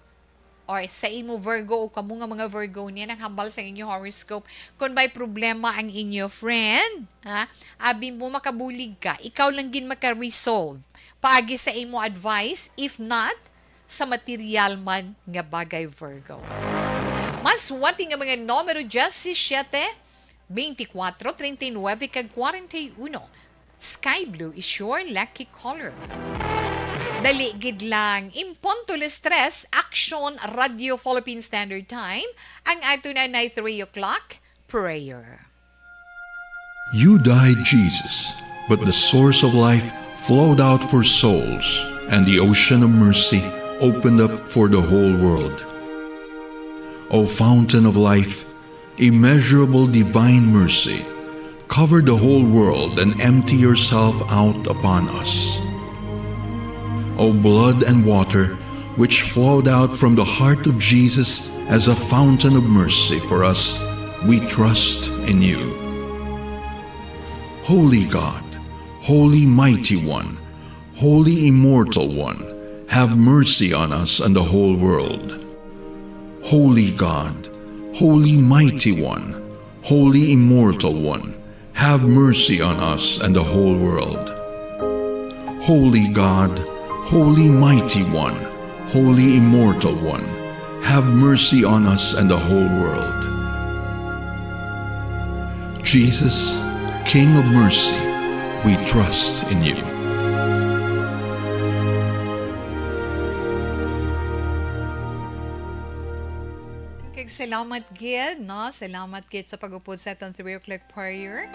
or sa imo Virgo o kamo nga mga Virgonian, ang hambal sa inyo horoscope, kung may problema ang inyo friend, ha, abi mo makabulig ka, ikaw lang gid maka-resolve paagi sa imo advice, if not, sa material man nga bagay, Virgo. Maswerte nga mga numero, diyesisiete, beintikwatro, treinta y nueve, kag kwarenta y uno. Sky blue is your lucky color. Dali gid lang. In punto las tres, Action Radio Philippine Standard Time, ang ato na na three o'clock prayer. You died, Jesus, but the source of life flowed out for souls, and the ocean of mercy opened up for the whole world. O fountain of life, immeasurable divine mercy, cover the whole world and empty yourself out upon us. O blood and water, which flowed out from the heart of Jesus as a fountain of mercy for us, we trust in you. Holy God, Holy Mighty One, Holy Immortal One, have mercy on us and the whole world. Holy God, Holy Mighty One, Holy Immortal One, have mercy on us and the whole world. Holy God, Holy Mighty One, Holy Immortal One, have mercy on us and the whole world. Jesus, King of mercy, we trust in you. Kag salamat gid, no? Salamat gid sa pag-upod sa aton three o'clock prayer.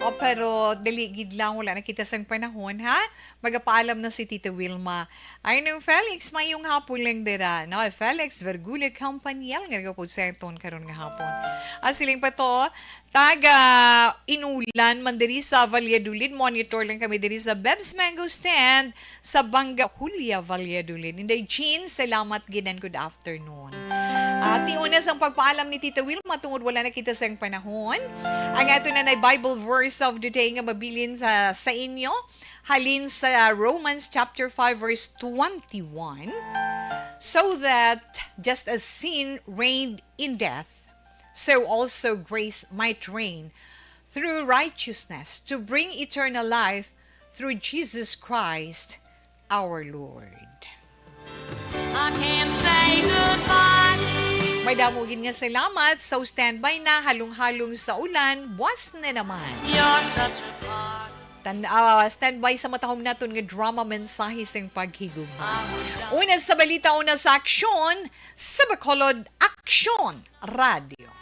O, pero dali gid lang, wala na kita sang panahon, ha? Magapaalam na si Tita Wilma. Ay, nung Felix, mayong hapon lang dira, no? Felix Vergule Campaniel, nga nagapod sa aton karon nga hapon. Ah, siling pa to, taga Inulan man diri sa Valladolid. Monitor lang kami diri sa Beb's Mango Stand sa Banga Julia, Valladolid. Inday Jean, salamat gid and good afternoon. At tiunas ang pagpaalam ni Tita Wilma tungod wala na kita sang panahon. Ang ato na na Bible verse of the day nga mabilin sa, sa inyo, halin sa Romans chapter five, verse twenty-one. So that just as sin reigned in death, so also grace might reign through righteousness to bring eternal life through Jesus Christ our Lord. I can't say goodbye. May damo gid nga salamat. So, standby na, halong-halong sa ulan, buwas na naman. You're such a part. Tan-, ah, standby sa matahom naton nga drama, mensahe sing paghigugma. Una sa balita, una sa aksyon, sa Bacolod Aksyon Radio.